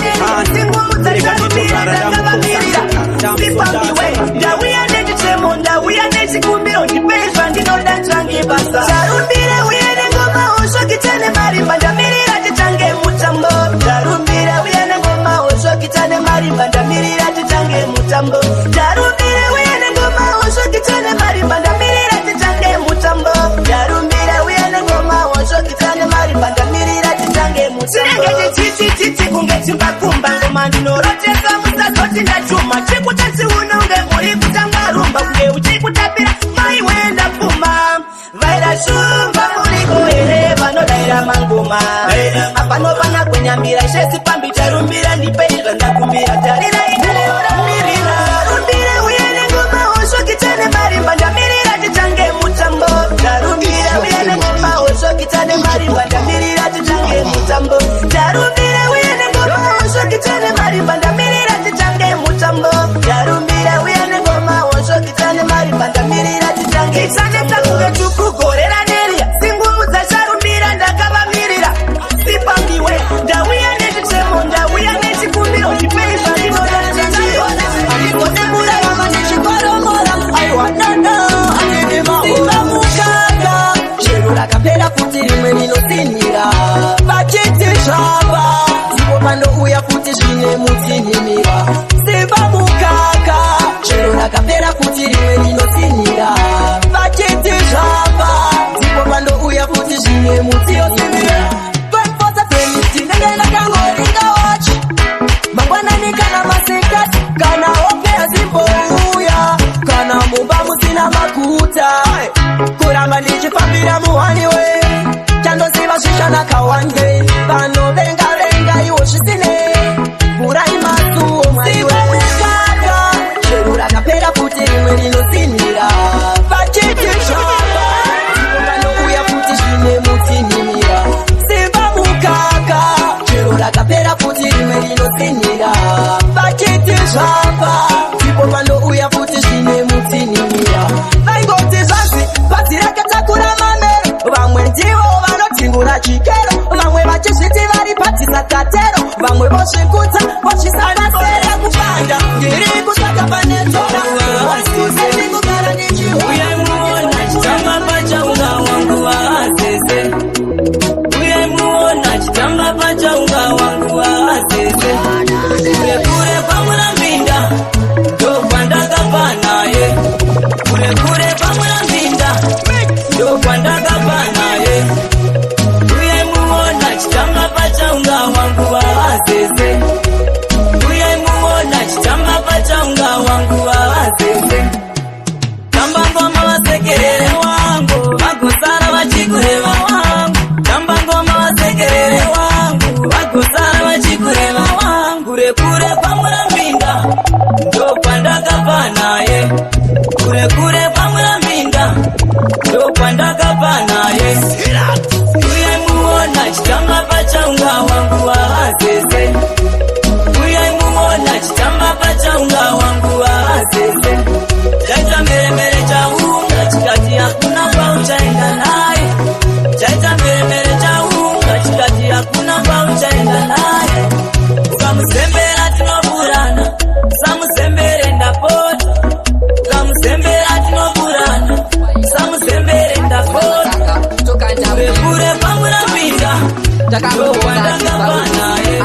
Sipambiwe, ndauya nechichemo, ndauya nechikumbiro, ndipei zvandinoda change basa. Charumbire uye nengoma hosho kitane marimba, ndamirira tichange mutambo. Charumbire uye nengoma hosho kitane marimba, ndamirira tichange mutambo. Charumbire uye nengoma hosho kitane marimba, ndamirira tichange mutambo. Charumbire uye nengoma hosho kitane marimba, ndamirira tichange mutambo. Chinenge chichichichichi kunge chimbakumba, ngoma ndinorotesa musazoti ndachuma. Chikutatsi unonge uri kutamba rumba, kunge uchikutapira mai wenda pfuma. Vaira shumba muriko here vanodaira mangoma? Apanopana kwenyambira shesi pambi charumbira, ndipei zvandakumbira. Tarira idarioramirira rumbire uye nengoma hosho kitane marimba, ndamirira tichange mutambo. Tarumbira uye nengoma hosho kitane marimba, ndamirira tichange mutambo. Tarumbira uye nengoma hosho kitane marimba, ndamirira tichange mutambo. Tarumbira uye nengoma hosho kitane marimba, ndamirira tichange Tichaneta kunge tukugorera neria singumudza charumbira, ndakavamirira. Sipambiwe, ndauya nechichemo, ndauya nechikumbiro, ndipei zvandinoda. Handikone kurarama ndichikoromora, aiwa nana, handidi mahora mukaka. Chero rakapera futi rimwe rinotsinhira, vachiti zvava ndipo panouya futi zvine mutsinhimira. Simba mukaka, chero rakapera futi rimwe rinotsinhira, vachiti zvava ndipo panouya futi zvine mutsinhimira. 24/7 tinenge ndakangoringa wachi, mangwanani kana masikati, kana hope hadzimbouya, kana mumba musina makuta, kuramba ndichifambira muhaniwe. Chandoziva zvichanaka one, vanovenga venga iwo zvisine vhurai masuo mwaiwemukaka. Chero rakapera futi rimwe rinotsinhira, vachiti zvava ndipo panouya futi zvine mutsinhimira. Simba mukaka, chero rakapera futi rimwe rinotsinhira, vachiti zvava ndipo panouya futi zvine mutsinhimira. Vaingoti zvanzi bhazi rakatakura mamero, vamwe ndivo vanotingura chikero, vamwe vachizviti vari patisakatero, vamwe vozvikudza vozvisanasera kupanda. Ndiri kutsvaka pane tora wasuse kugara. Uye muona chitamba pachaunga wangu waasese. Uye muona chitamba pachaunga wangu waasese. Kure kure kwamurambinda ndokwandakabva naye. Kure kure kwamurambinda ndokwandakabva naye. Uye muona chitamba pachaunga wangu waasese. Kure kure kwamurambinda ndokwandakabva naye. Uye muona chitamba pachaunga wangu waazeze. Uye muona chitamba pachaunga wangu waazeze. Chaita mheremhere chaunga chikati hakuna kwauchaenda naye. Chaita mheremhere chaunga chikati hakuna kwauchaenda naye. Ukamuzembera tinoburana, usamuzembere ndapota. Ukamuzembera tinoburana, usamuzembere ndapota. Kure kure kwamurambinda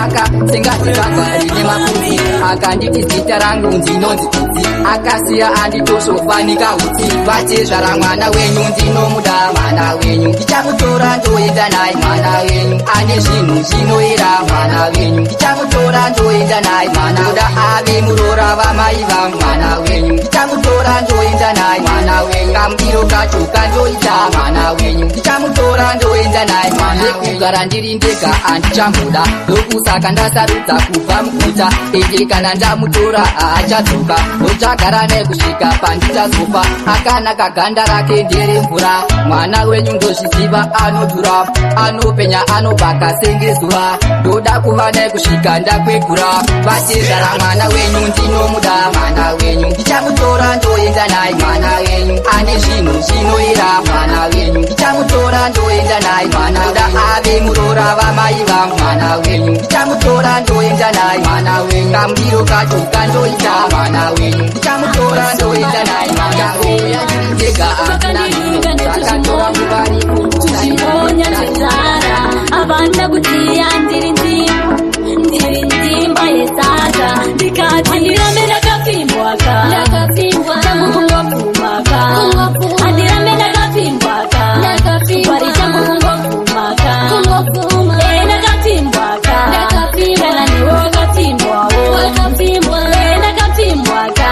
Akasengatikabva rine maputi, akanditi zita rangu ndinonzi Kudzi. Akasiya anditosofanika utsi. Vatezvara, mwana wenyu ndinomuda, mwana wenyu ndichamutora ndoenda naye, mwana wenyu ane zvinhu zvinoera, mwana wenyu ndichamutora ndoenda naye, mwana oda ave muroora vamai va, mwana wenyu ndichamutora ndoenda naye, mwana wenyu kamudiro kacho kandoita, mwana wenyu ndichamutora ndoenda naye, mwana kugara ndiri ndega handichamboda, ndokusaka ndasarudza kubva muguta. Ende kana ndamutora haachadzoka, ndochagara naye kusvika pandichazofa. Akanaka, ganda rake nderemvura, mwana wenyu ndozviziva anodhura, anopenya, anobaka senge zuva, ndoda kuva naye kusvika ndakwegura. Vatezvara, mwana wenyu ndinomuda, mwana wenyu ndichamutora ndoenda naye, mwana wenyu ane zvinhu zvinoera, mwana wenyu ndichamutora ndoenda naye, mwana oda ave muroora vamai va, mwana wenyu ndichamutora ndoenda naye, mwana wenyu kamudiro kacho kandoita, mwana wenyu ndichamutora ndoenda naye, mwana uya ndega. Vakandiringa tuzvimonya zvenzara, havana kuziya ndiri ndimba, ndiri ndimba yesadza. Ndikati handirambe ndakapfimbwaka, changu kungopfumaka. Handirambe ndakapfimbwaka, wari changu kungopfumaka. E, ndakapfimbwaka, kana newe wakapfimbwawo. E, ndakapfimbwaka,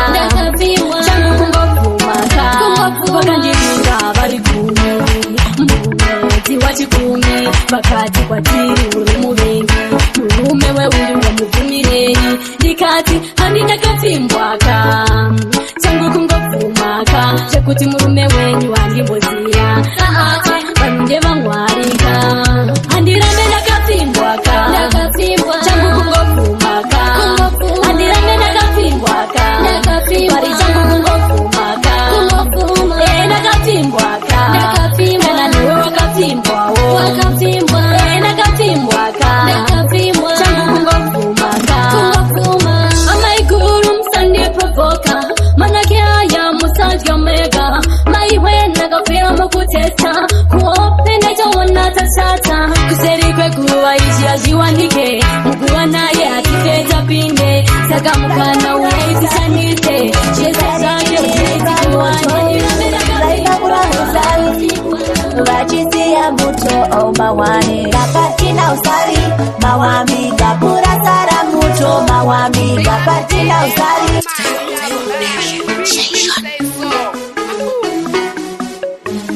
changu kungopfumaka. Vakandiringa vari 10 mumwedzi wachikumi, vakati kwatiri, "Uri muvengi, murume weuri wamubvumirei?" Ndikati handindakapfimbwaka, changu kungopfumaka. Zvekuti murume wenyu handimboziya, vanhu ndevamwarika. Handirambe ndakapfimbwaka, changu kungopfumaka. Handirambe ndakapfimbwaka, wari changu kungopfumaka. E, ndakapfimbwaka, kana newe wakapfimbwawo. E, ndakapfimbwaka, changu kungopfumaka. Amaiguru, musandiprovoka, manake aya musadya mega. Maiwe, ndakafira mukutesta kuope, ndaitoona tashata kuseri kweguva. Izvi hazviwanike, muguva naye hatipeta pinde, saka mukana uyaitishandise chiedza chake uyaitikuwane. Vachisiya muto mawani kapatina usavi mawami kapurasara muto mawami kapatina usavi.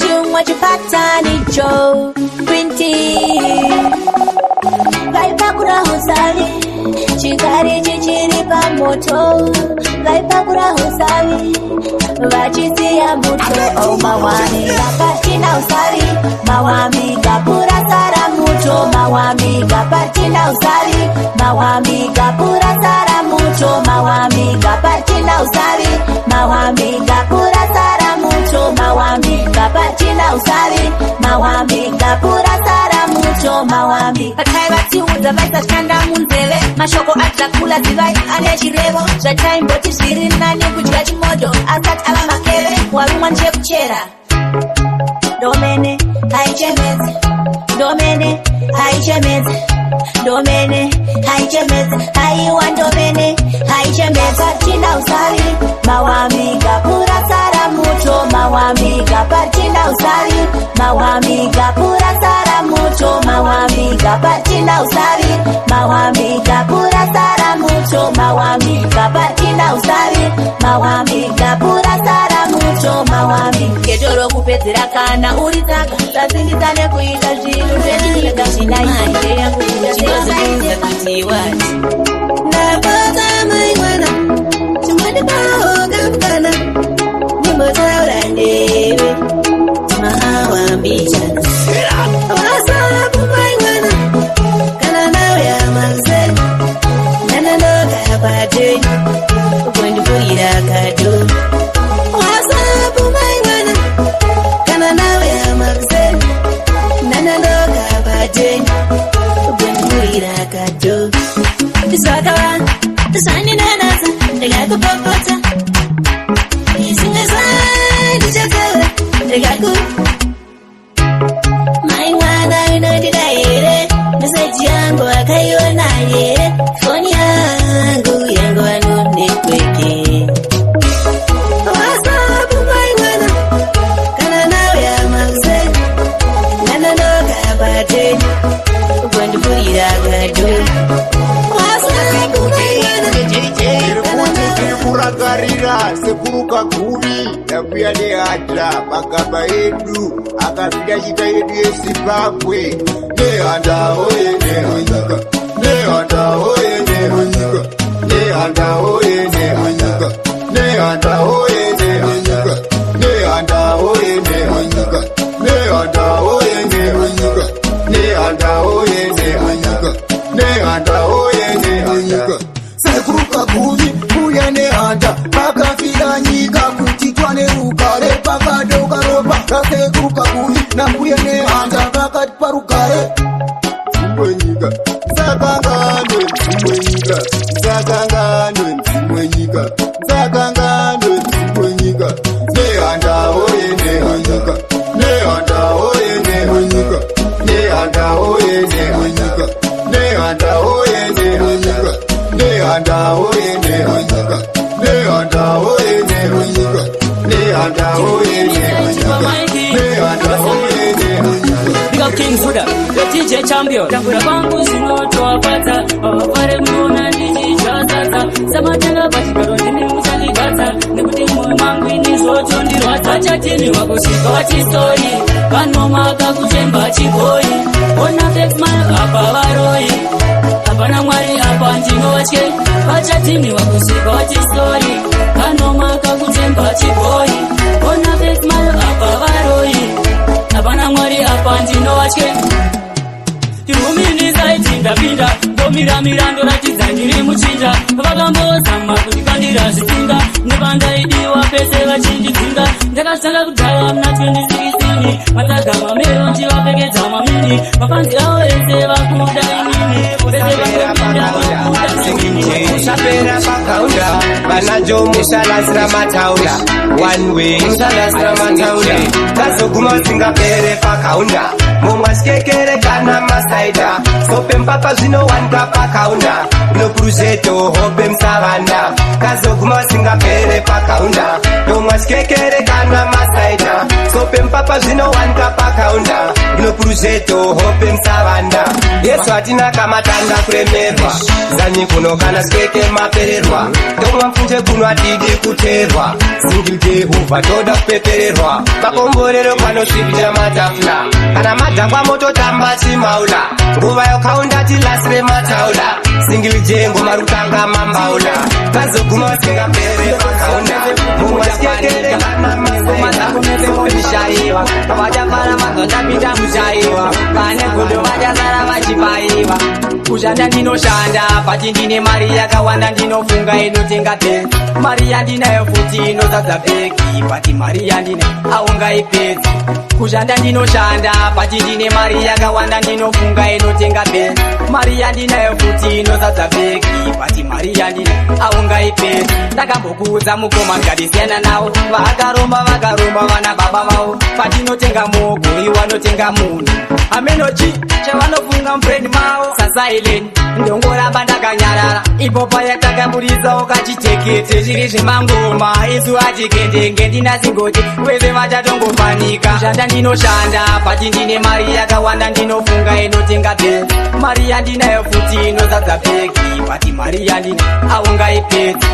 Chumwa chipatanicho printi vaipakura usavi, chikari chichiri pamoto, vaipakura usavi vachisiya muto mawami kapatina usavi mawami kapurasara muto mawami kapatina usavi mawami kapurasara muto mawami kapatina usavi mawami kapurasara muto mawami kapatina usavi mawami kapurasara muto mawami. Vataivatsiudza vaisashanda munzeve mashoko aDrakula, zivai ane chirevo. Zvataimboti zviri nani kudya chimodho, asati ava makeve. Warumwa ndechekuchera ndomene haichemedzi, ndomene haichemedzi, ndomene haichemedzi, aiwa, ndomene haichemedzi. Patina usavi mawami kapurasara muto mawami kapatina usavi mawami kapurasara muto mawami kapatina usavi mawami kapurasara muto mawami kapatina usavi mawami kapurasara muto mawami. Geto rokupedzera kana uri tsaka zvasimbisa nekuita zvinhu zvechinyika zvinaaireya. Kuti wati Ndapota mai mwana, chimwandipawo kamukana. Rega mai mwana unondida here? Meseji yangu akaiona here? Foni yangu yangova no network. WhatsApp mai mwana, kana nauya makuseni, ndanonoka pateni, ugondipfurira kadho. WhatsApp mai mwana. Tiri kuti tiri kurangarira sekuru Kaguvi nambuya Nehanda, magamba edu akafira nyika yedu yeZimbabwe. Nehanda oye, Nehanda, Nehanda oye, Nehanda, Nehanda oye, Nehanda, Nehanda oye, Nehanda, Nehanda oye, Nehanda, Nehanda oye, Nehanda, Nehanda oye, Nehanda, Nehanda oye, Nehanda. Sekuru Kaguvi, mbuya Nehanda vakafira nyika kuti twane rugare. Pakadoka ropa rasekuru Kaguvi nambuya Nehanda vakatipa rugare. Dzimwe nyika dzakanganwe, dzimwe nyika dzakanganwe, dzimwe nyika dzakanganwe, dzimwe nyika. Nehanda oye, Nehanda, Nehanda oye, Nehanda, Nehanda oye, Nehanda, Nehanda oye, Nehanda, Nehanda oye, Nehanda, Nehanda oye, Nehanda, Nehanda oye, Nehanda, Nehanda oye, Nehanda. Big up King Zuda, your DJ champion. Tambura kwangu zvinotowafadza, vavafare munoona ndichichasasa. Samatanga pachigaro ndimi muchandigadza, nekuti mwoyo mangu ini zvotondirwadza. Vachatiniwa kusvika vati sorry, vanomaka kuchemba chigoi. Ona fake smile apa varoi, hapana Mwari apa ndinovatye. Vachatiniwa kusvika vati sorry, vanomaka kuchemba chigoi. Ona fake smile apa varoi, hapana Mwari apa ndinovatye. Tiruminisa ndapinda, ndomiramira, ndoratidza ndiri muchinja. Vakambozama kundikandira zvitsinga, nepandaidiwa pese vachindidzinga. Ndakatanga kudhaya muna 2016, matsaga mamero ndivapfekedza mamini. Mafanzi avo ese vakuda inini, vese vakupinda vakuda inini. Musapera pakaunda vanajo, musalasira mataura one way, musalasira mataura kazoguma usingapere pakaunda. Mumwasikekere kana masaida sope mpapa zvinowanika pakaunda nokuruzeto hope musavanda kazoguma usingapere pakaunda. Nomwasikekere kana masaida sope mpapa zvinowanika pakaunda nokuruzeto hope musavanda. Yesu hatina kamatanda kuremerwa zanyi kuno kana sikeke mapererwa tomwa mfunje kuno atidi kuterwa single Jehovha toda kupepererwa makomborero panosvipira matafula kana madhakwa mototamba chimaula nguva yokaunda tilasire mataula single jengo marutanga mambaula kazoguma usingapere pakaunda mumwasikekere kana masaishayiwa. Vachafara mazondapinda mushaiwa, vane godo vachasara vachibaiwa. Kushanda ndinoshanda, pati ndine mari yakawanda ndinofunga inotenga bhegi. Mari yandinayo futi inozadza bhegi, pati mari yandinayo aungaipedzi. Kushanda ndinoshanda, pati ndine mari yakawanda ndinofunga inotenga bhegi. Mari yandinayo futi inozadza bhegi, pati mari yandinayo aungaipedzi. Ndakambokuudza mukoma, ngatisiyana nawo vakaromba, vakaromba vana baba vavo. Patinotenga mugoi wanotenga munhu amenochi chavanofunga mubrain mavo sasilent. Ndongoramba ndakanyarara ipo paya takaburitsawo kachitekete zviri zvemangoma isu atikendenge ndinasingoti wese vachatongofanika. Shanda ndinoshanda, pati ndine mari yakawanda ndinofunga inotenga bhegi. Mari yandinayo futi inozadza bhegi, pati mari yandinayo aungaipedzi.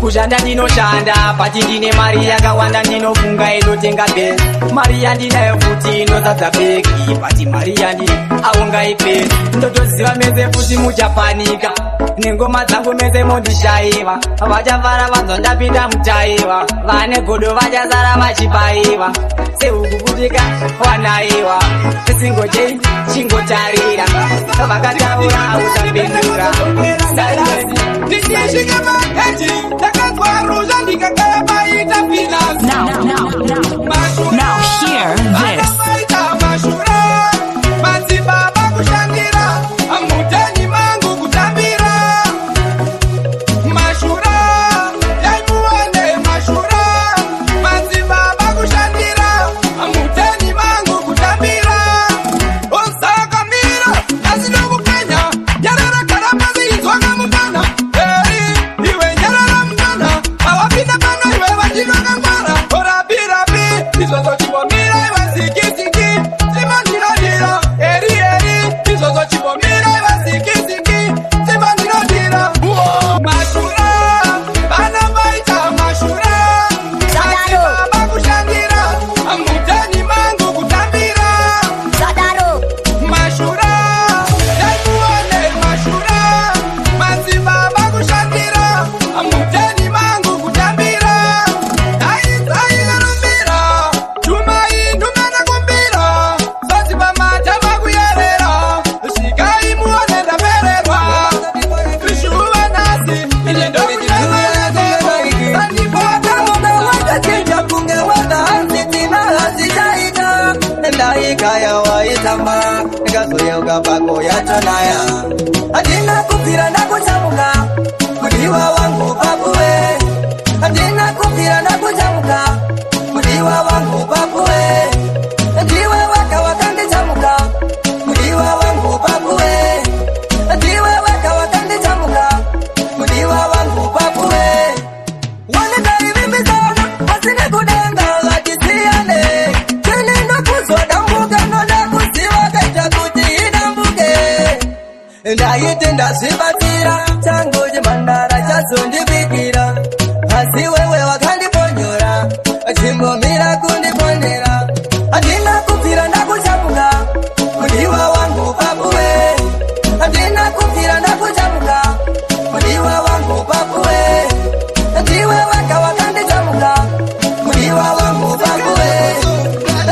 Kushanda ndinoshanda, pati ndine mari yakawanda ndinofunga inotenga bhegi. Mari yandinayo futi inozadza bhegi, pati mari yandinayo aungaipedzi. Ndotoziva mese futi muchapanika nengoma dzangu mese mondishaiva. Vachafara vanzwa ndapinda mutaiva, vane godo vachasara vachibaiva sehukuputika wanaiwa. Singoje chingotarira vakataura usapindura. Ndisvike maheji ndakazwa ndikagara paita filas. Now, now, now, hear this. Maita mashura madzibaba kushandira muteni mangu kutambira mashura yaimuwane mashura madzibaba kushandira. wega hanzi tina hazvichaita. Ndaikaya waitamba, ndikazoyeuka pako yatonaya. Handina kubvira ndakuchamuka, mudiwa wangu papuwe. Handina kubvira ndakuchamuka, mudiwa wangu papuwe. Ndiwe wega wakandichamuka, mudiwa wangu papuwe. Ndiwe wega wakandichamuka, mudiwa wangu papuwe. Wanidaivimbisana pasine kudenga vatisiyane. Tini ndokuzwa dambuke noda kuziva kaita kuti idambuke. Ndaiti ndazvibatira changu chimhandara chazondibikira, asi wewe wakandiponyora chimbomira kundipondera. Handina kubvira ndakuchamuka, mudiwa wangu papuwe. Handina kubvira ndakuchamuka, mudiwa wangu papuwe. Ndiwe wega wakandichamuka, mudiwa wangu papuwe.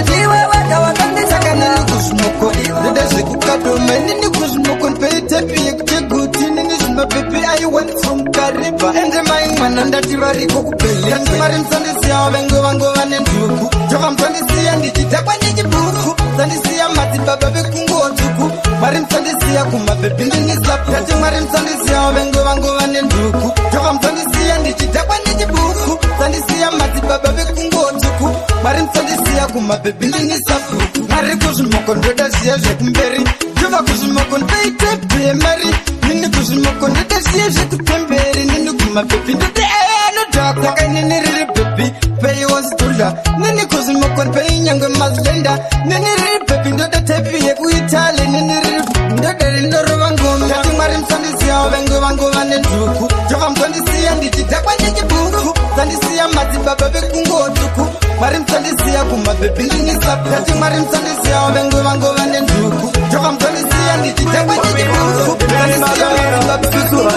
Ndiwe wega wakandichamuka. Kuzvinoko ndoda zvekukadoma inini kuzvinoko ndipeitepi yekuteguti inini zvimapepi I want from Kariba. Ende mai mwana ndati variko kubheli mari musandisiya vengo vangova nenduku jova musandisiya ndichidhakwa nechibhuku musandisiya madzibaba vekunguo tsvuku mwari musandisiya kumabhebhi ndinisapu ndati mwari musandisiya vengo vangova nenduku jova musandisiya ndichidhakwa nechibhuku musandisiya madzibaba vekunguo tsvuku mwari musandisiya kumabhebhi ndinisapu mwari kuzvimoko ndoda zviya zvekumberi jova kuzvimoko ndoitepi yemari nini kuzvimoko ndoda zviya zvekutemberi nini kumabhebhi ndoda anodhakwa saka inini riri bhebhi peiwozidhudla nini kuzvimoko peinyangwe mazilenda nini riri bhebhi ndoda tepi yekuitali nini riri ndoda rindorova ngoma ndati mwari musandisiya vengo vangova nenduku jova musandisiya ndichidhakwa nechibhuku musandisiya madzibaba vekunguo tsvuku mwari musandisiya kumabhebhi ndinisapu ndati mwari musandisiya vengo vangova nenduku jova musandisiya ndichidhakwa nechibhuku musandisiya madzibaba vekunguo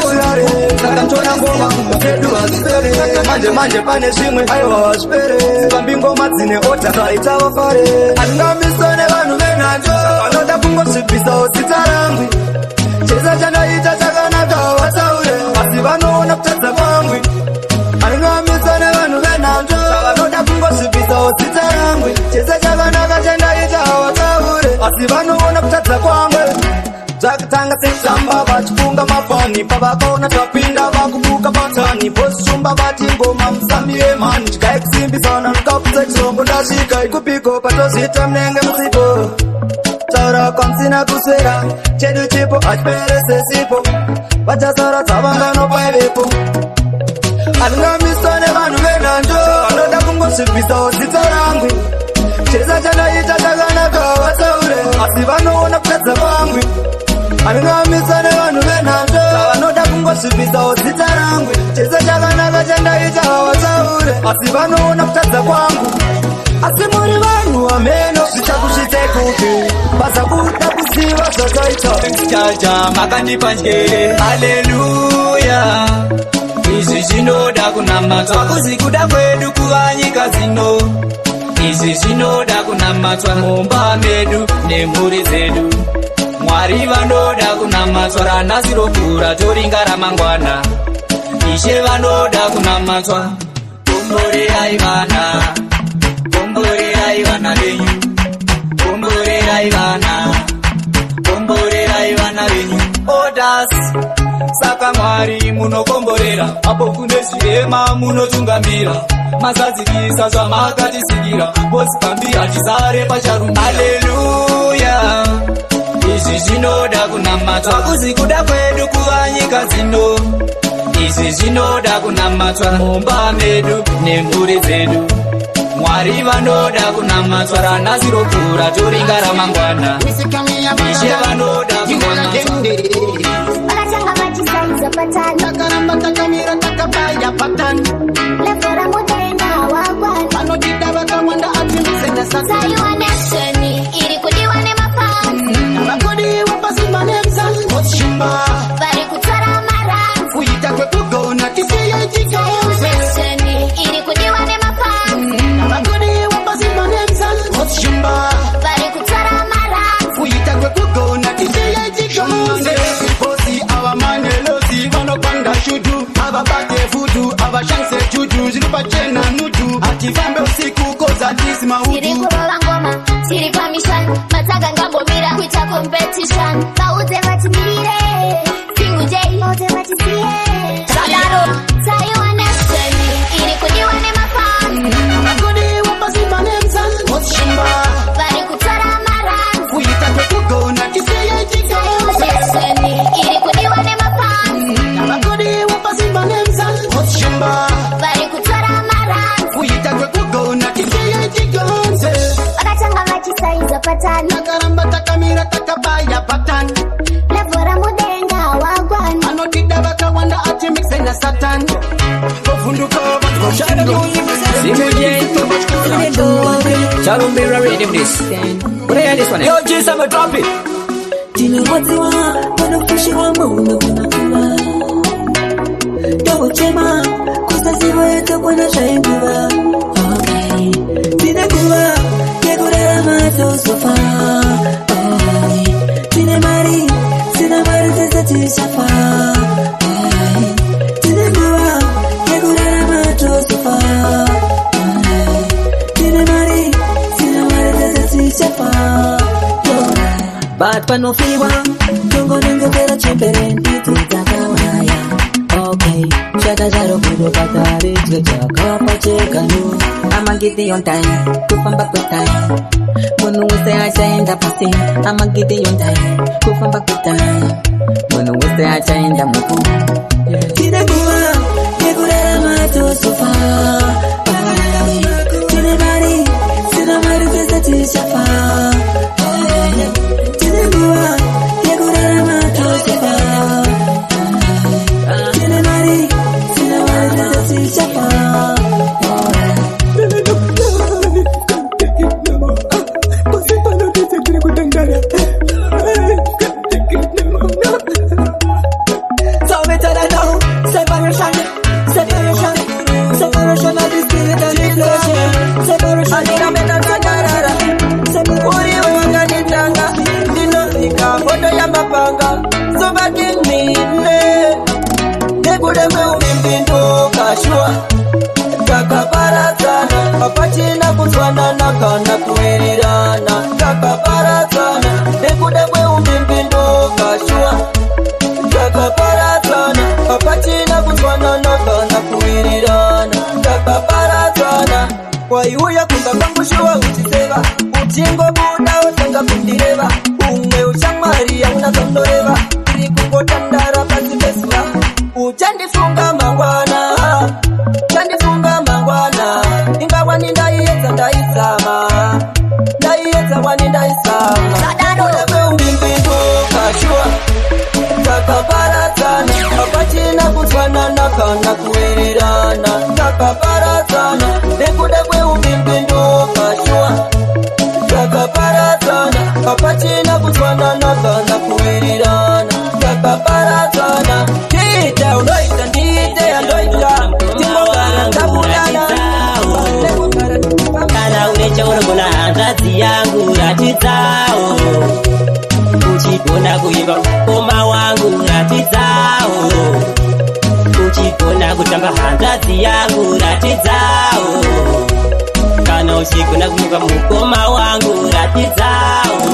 Takantora ngoma dzedu hadzipere manje manje pane zvimwe aiwa hazvipere dzipambi ngoma dzine oda dzaita vafare handingamiswe nevanhu venhanjo vanoda kungosvibvisawo zita rangu chese chandaita chakanaka vataure asi vanoona kutadza kwangu handingamiswe nevanhu venhanjo vanoda kungosvibvisawo zita rangu chese chakanaka chandaita vataure asi vanoona kutadza kwangu. Zvakatanga sechamba vachifunga mafani pavakaona tapinda vakubuka patani bosishumba vati ngoma musamiye mani chigai kusimbisana nukaputsa chirombo ndasvika ikupiko patozviita munenge musipo taura kwamusina kuswera chedu chipo hachipere sesipo vachasara dzavangano paivepo handingamiswa nevanhu venhanjo vanoda kungosvibvisawo zita rangu chese chandaita chakanaka vataure asi vanoona kutadza kwangu handingamiswa nevanhu venhanjo vanoda kungosvibvisawo zita rangu chese chakanaka chandaita vataure asi vanoona kutadza kwangu. Asi muri vanhu hameno zvichakusvitse kupi basa kuda kuziva zvataita. Chacha makandipa njere, haleluya. Izvi zvinoda kunamatwa, hakuzi kuda kwedu kuva nyika dzino. Izvi zvinoda kunamatwa mumba medu nemhuri dzedu. Mwari vanoda kunamatwa, ranhasi rokura toringa ramangwana. Ishe vanoda kunamatwa, komborerai vana, komborerai vana venyu, komborerai vana, komborerai vana venyu. Orders. Saka Mwari munokomborera, apo kune zvirema munotungamira, mazadzikisa zvamakatisikira, bosi pambi hatisare pacharumba. Haleluya. Izvi zvinoda kunamatwa, hakuzi kuda kwedu kuva nyika dzino. Izvi zvinoda kunamatwa mumba medu nemhuri dzedu. Mwari vanoda kunamatwa, ranhasi rokura toringa ramangwana. Ishe vanoda kunamatwa. Vakatanga vachisaiza patani, takaramba takamira takabaya patani, levhera mudenga wagwani, vanotida vakawanda atimusenesasa. Saiwa nation iri kudiwa nemafans, vakudiwa pasina nemzangoshimba, vari kutora maranzi, kuita kwekugona tisiye Saiwa nation iri kudiwa nemafans, vakudiwa pasina nemzangoshimba, vari kutora maranzi, kuita kwekugona tisiye tigonze. Bosi ava manelosi vanopanda shudu avabate futu avashandise juju zviri pachena nudu hatifambe usiku. Kukoza tisi Tiri maudu. kurova ngoma, tiri pamission. Matsaga ngambomira kuita competition. Vaudze vatimirire, Single J, vaudze vatisiye. Zvadaro, Taiwa Nation iri kudiwa nemafans. Kudiwa pasi pane Shumba. Vari kutora marands. Kuita kwekugona tisiye Taiwa Nation iri kudiwa nemafans. Kudiwa pasi pane Shumba. Vari kutora marands. Kuita kwekugona tisiye chigonze. Vakatanga vachisaiza patani. Takaramba takamira takabaya patani. Levhora mudenga wagwani. Anotida vakawanda ati mixe na satani. Vovhunduka Single J. Charumbira rhythm this. What are this one? Yo, G, I'm drop it. Ndinarwadziwa panofushirwa muno kumakuva Ndokuchema kusaziva yatokwana zvainguva. Okay. Tine nguva yekurarama tozofa. Okay. Tine mari, tina mari tese tichafa. Okay. Tine nguva yekurarama tozofa. Okay. Tine mari, tina mari tese tichafa. But panofiwa tongonengetera chembere ndidzi dzakawaya. Okay, chaka charo kudo pataridzwe chakapa chegano. I'ma get it on time, kufamba kwetime. Munhu wese achaenda pasi. I'ma get it on time, kufamba kwetime. Munhu wese achaenda muku. Tine nguva yekurarama tozofa. Tine mari, tina mari tese tichafa. Tine nguva yekurarama tozofa. Tine mari, tina mari tese tichafa. So me tell her now, separation, separation, separation of the spirit and the flesh. Separation. Uri wakanditanga, ndinovika foto yamapanga, sovatinine nekuda kweumimbinduka shuwa takaparadzana, hapachina kuzwanana kana kuwirirana. Takaparadzana nekuda kweumimbinduka shuwa takaparadzana, hapachina kuzwanana kana kuwirirana. Takaparadzana. Waiuya kumba kwangu shuwa uchiseva, uchingobuda wotanga kundireva, umwe ushamwari hauna zvaunoreva, tiri kungotandara pasi pezuva. Uchandifunga mangwana, uchandifunga mangwana, ingawani ndaiedza ndaizama, ndaiedza wani ndaizama. Nekuda kweumimbinduka shuwa takaparadzana, hapachina kuzwanana kana kuwirirana. Takaparadzana nekuda kweumimbinduka shuwa takaparadzana, hapachina kuzwanana kana kuwirirana. Takaparadzana. Tiite unoita, ndiite andoita, tingogara tabudana. Kana une chaunogona hanzvadzi yangu, ratidzawo. Uchigona kuimba mukoma wangu, ratidzawo. Uchigona kutamba hanzvadzi yangu, ratidzawo. Kana uchigona kuimba mukoma wangu, ratidzawo.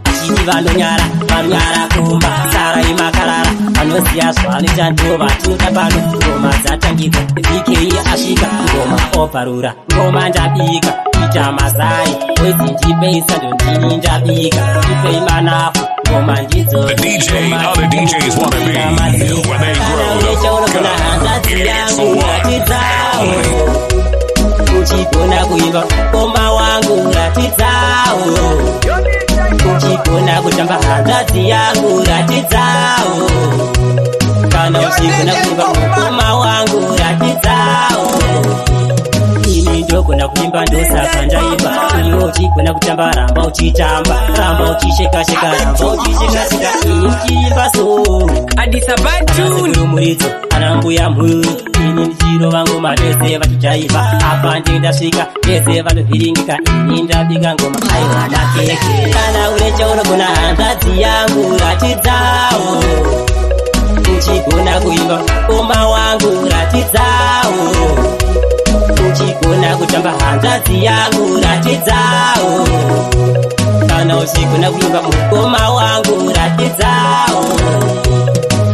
Achiti vanonyara, vanonyara kumba, sarai makarara, vanoziya zvavanoita ndo vatinoda pano. Ngoma dzatangika, VK asvika, ngoma obvarura, ngoma ndabika, ita mazai wezi ndipei sando, ndini ndabika, ndipei manafu, ngoma ndidzo. The DJ other DJs wanna be when they grow the fuck up. It's the one and only. Uchigona kuimba mukoma wangu, ratidzawo. Uchigona kutamba hanzvadzi yangu, ratidzawo. Kana uchigona kuimba mukoma wangu, ratidzawo. Ini ndogona kuimba, ndosaka ndaimba. Iwe uchigona kutamba, ramba uchitamba, ramba uchishekasheka, ramba uchishekasheka, ini ndichiimba so. Adisabantuni muridzo ana mbuya mhuri, ini ndichirova ngoma vese vachijaivha. Apa ndini ndasvika, vese vanovhiringika, ini ndabika ngoma, aiwa makeke. Kana une chaunogona hanzvadzi yangu, ratidzawo. Uchigona kuimba mukoma wangu, ratidzawo. Uchigona kutamba, hanzvadzi yangu, ratidzawo. Kana uchigona kuimba, mukoma wangu, ratidzawo.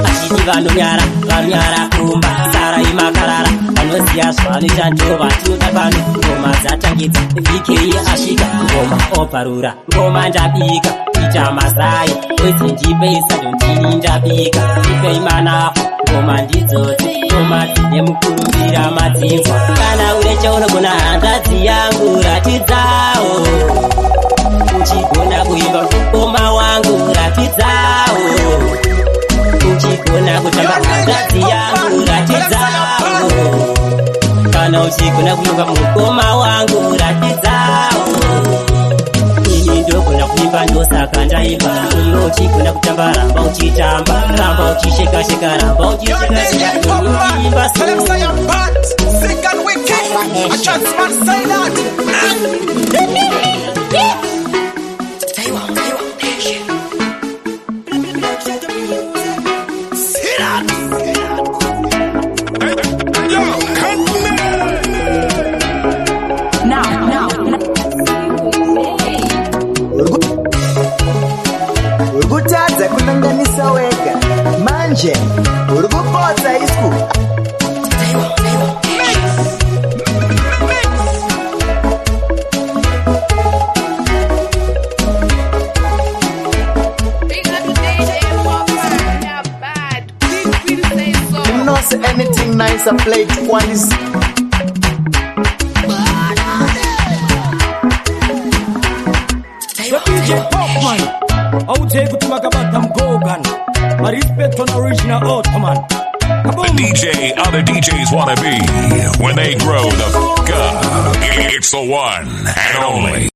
Achiti vanonyara, vanonyara kumba, sarai makarara. Vanoziya zvavanoita ndo vatinoda pano. Ngoma dzatangidza, VK asvika, ngoma obvarura, ngoma ndabika. Ita mazai wezi, ndipei sado, ndini ndabika, ndipei manafu. Ngoma ndidzodzi, ngoma dzine mukurumbira, madzinzwa. Kana une chaunogona, hanzvadzi yangu, ratidzawo. Uchigona kuimba, mukoma wangu, ratidzawo. Uchigona kutamba, hanzvadzi yangu, ratidzawo. Kana uchigona kuimba, mukoma wangu, ratidzawo. Ini ndogona kuimba, ndosaka ndaimba. Iwe uchigona kutamba, ramba uchitamba, ramba uchishekasheka, ramba uchishekasheka, uchiimba. Tell them say I'm bad, sick and wicked. A chance man say that. See that? Now, now, Uri kutadza kunanganisa wega, manje uri kupotsa isku. You know say anything nice I play twice. The DJ Popman, authe kuti makabata mugogan. Respect on original Ottoman. The DJ other DJs wanna be when they grow the f up. It's the one and only.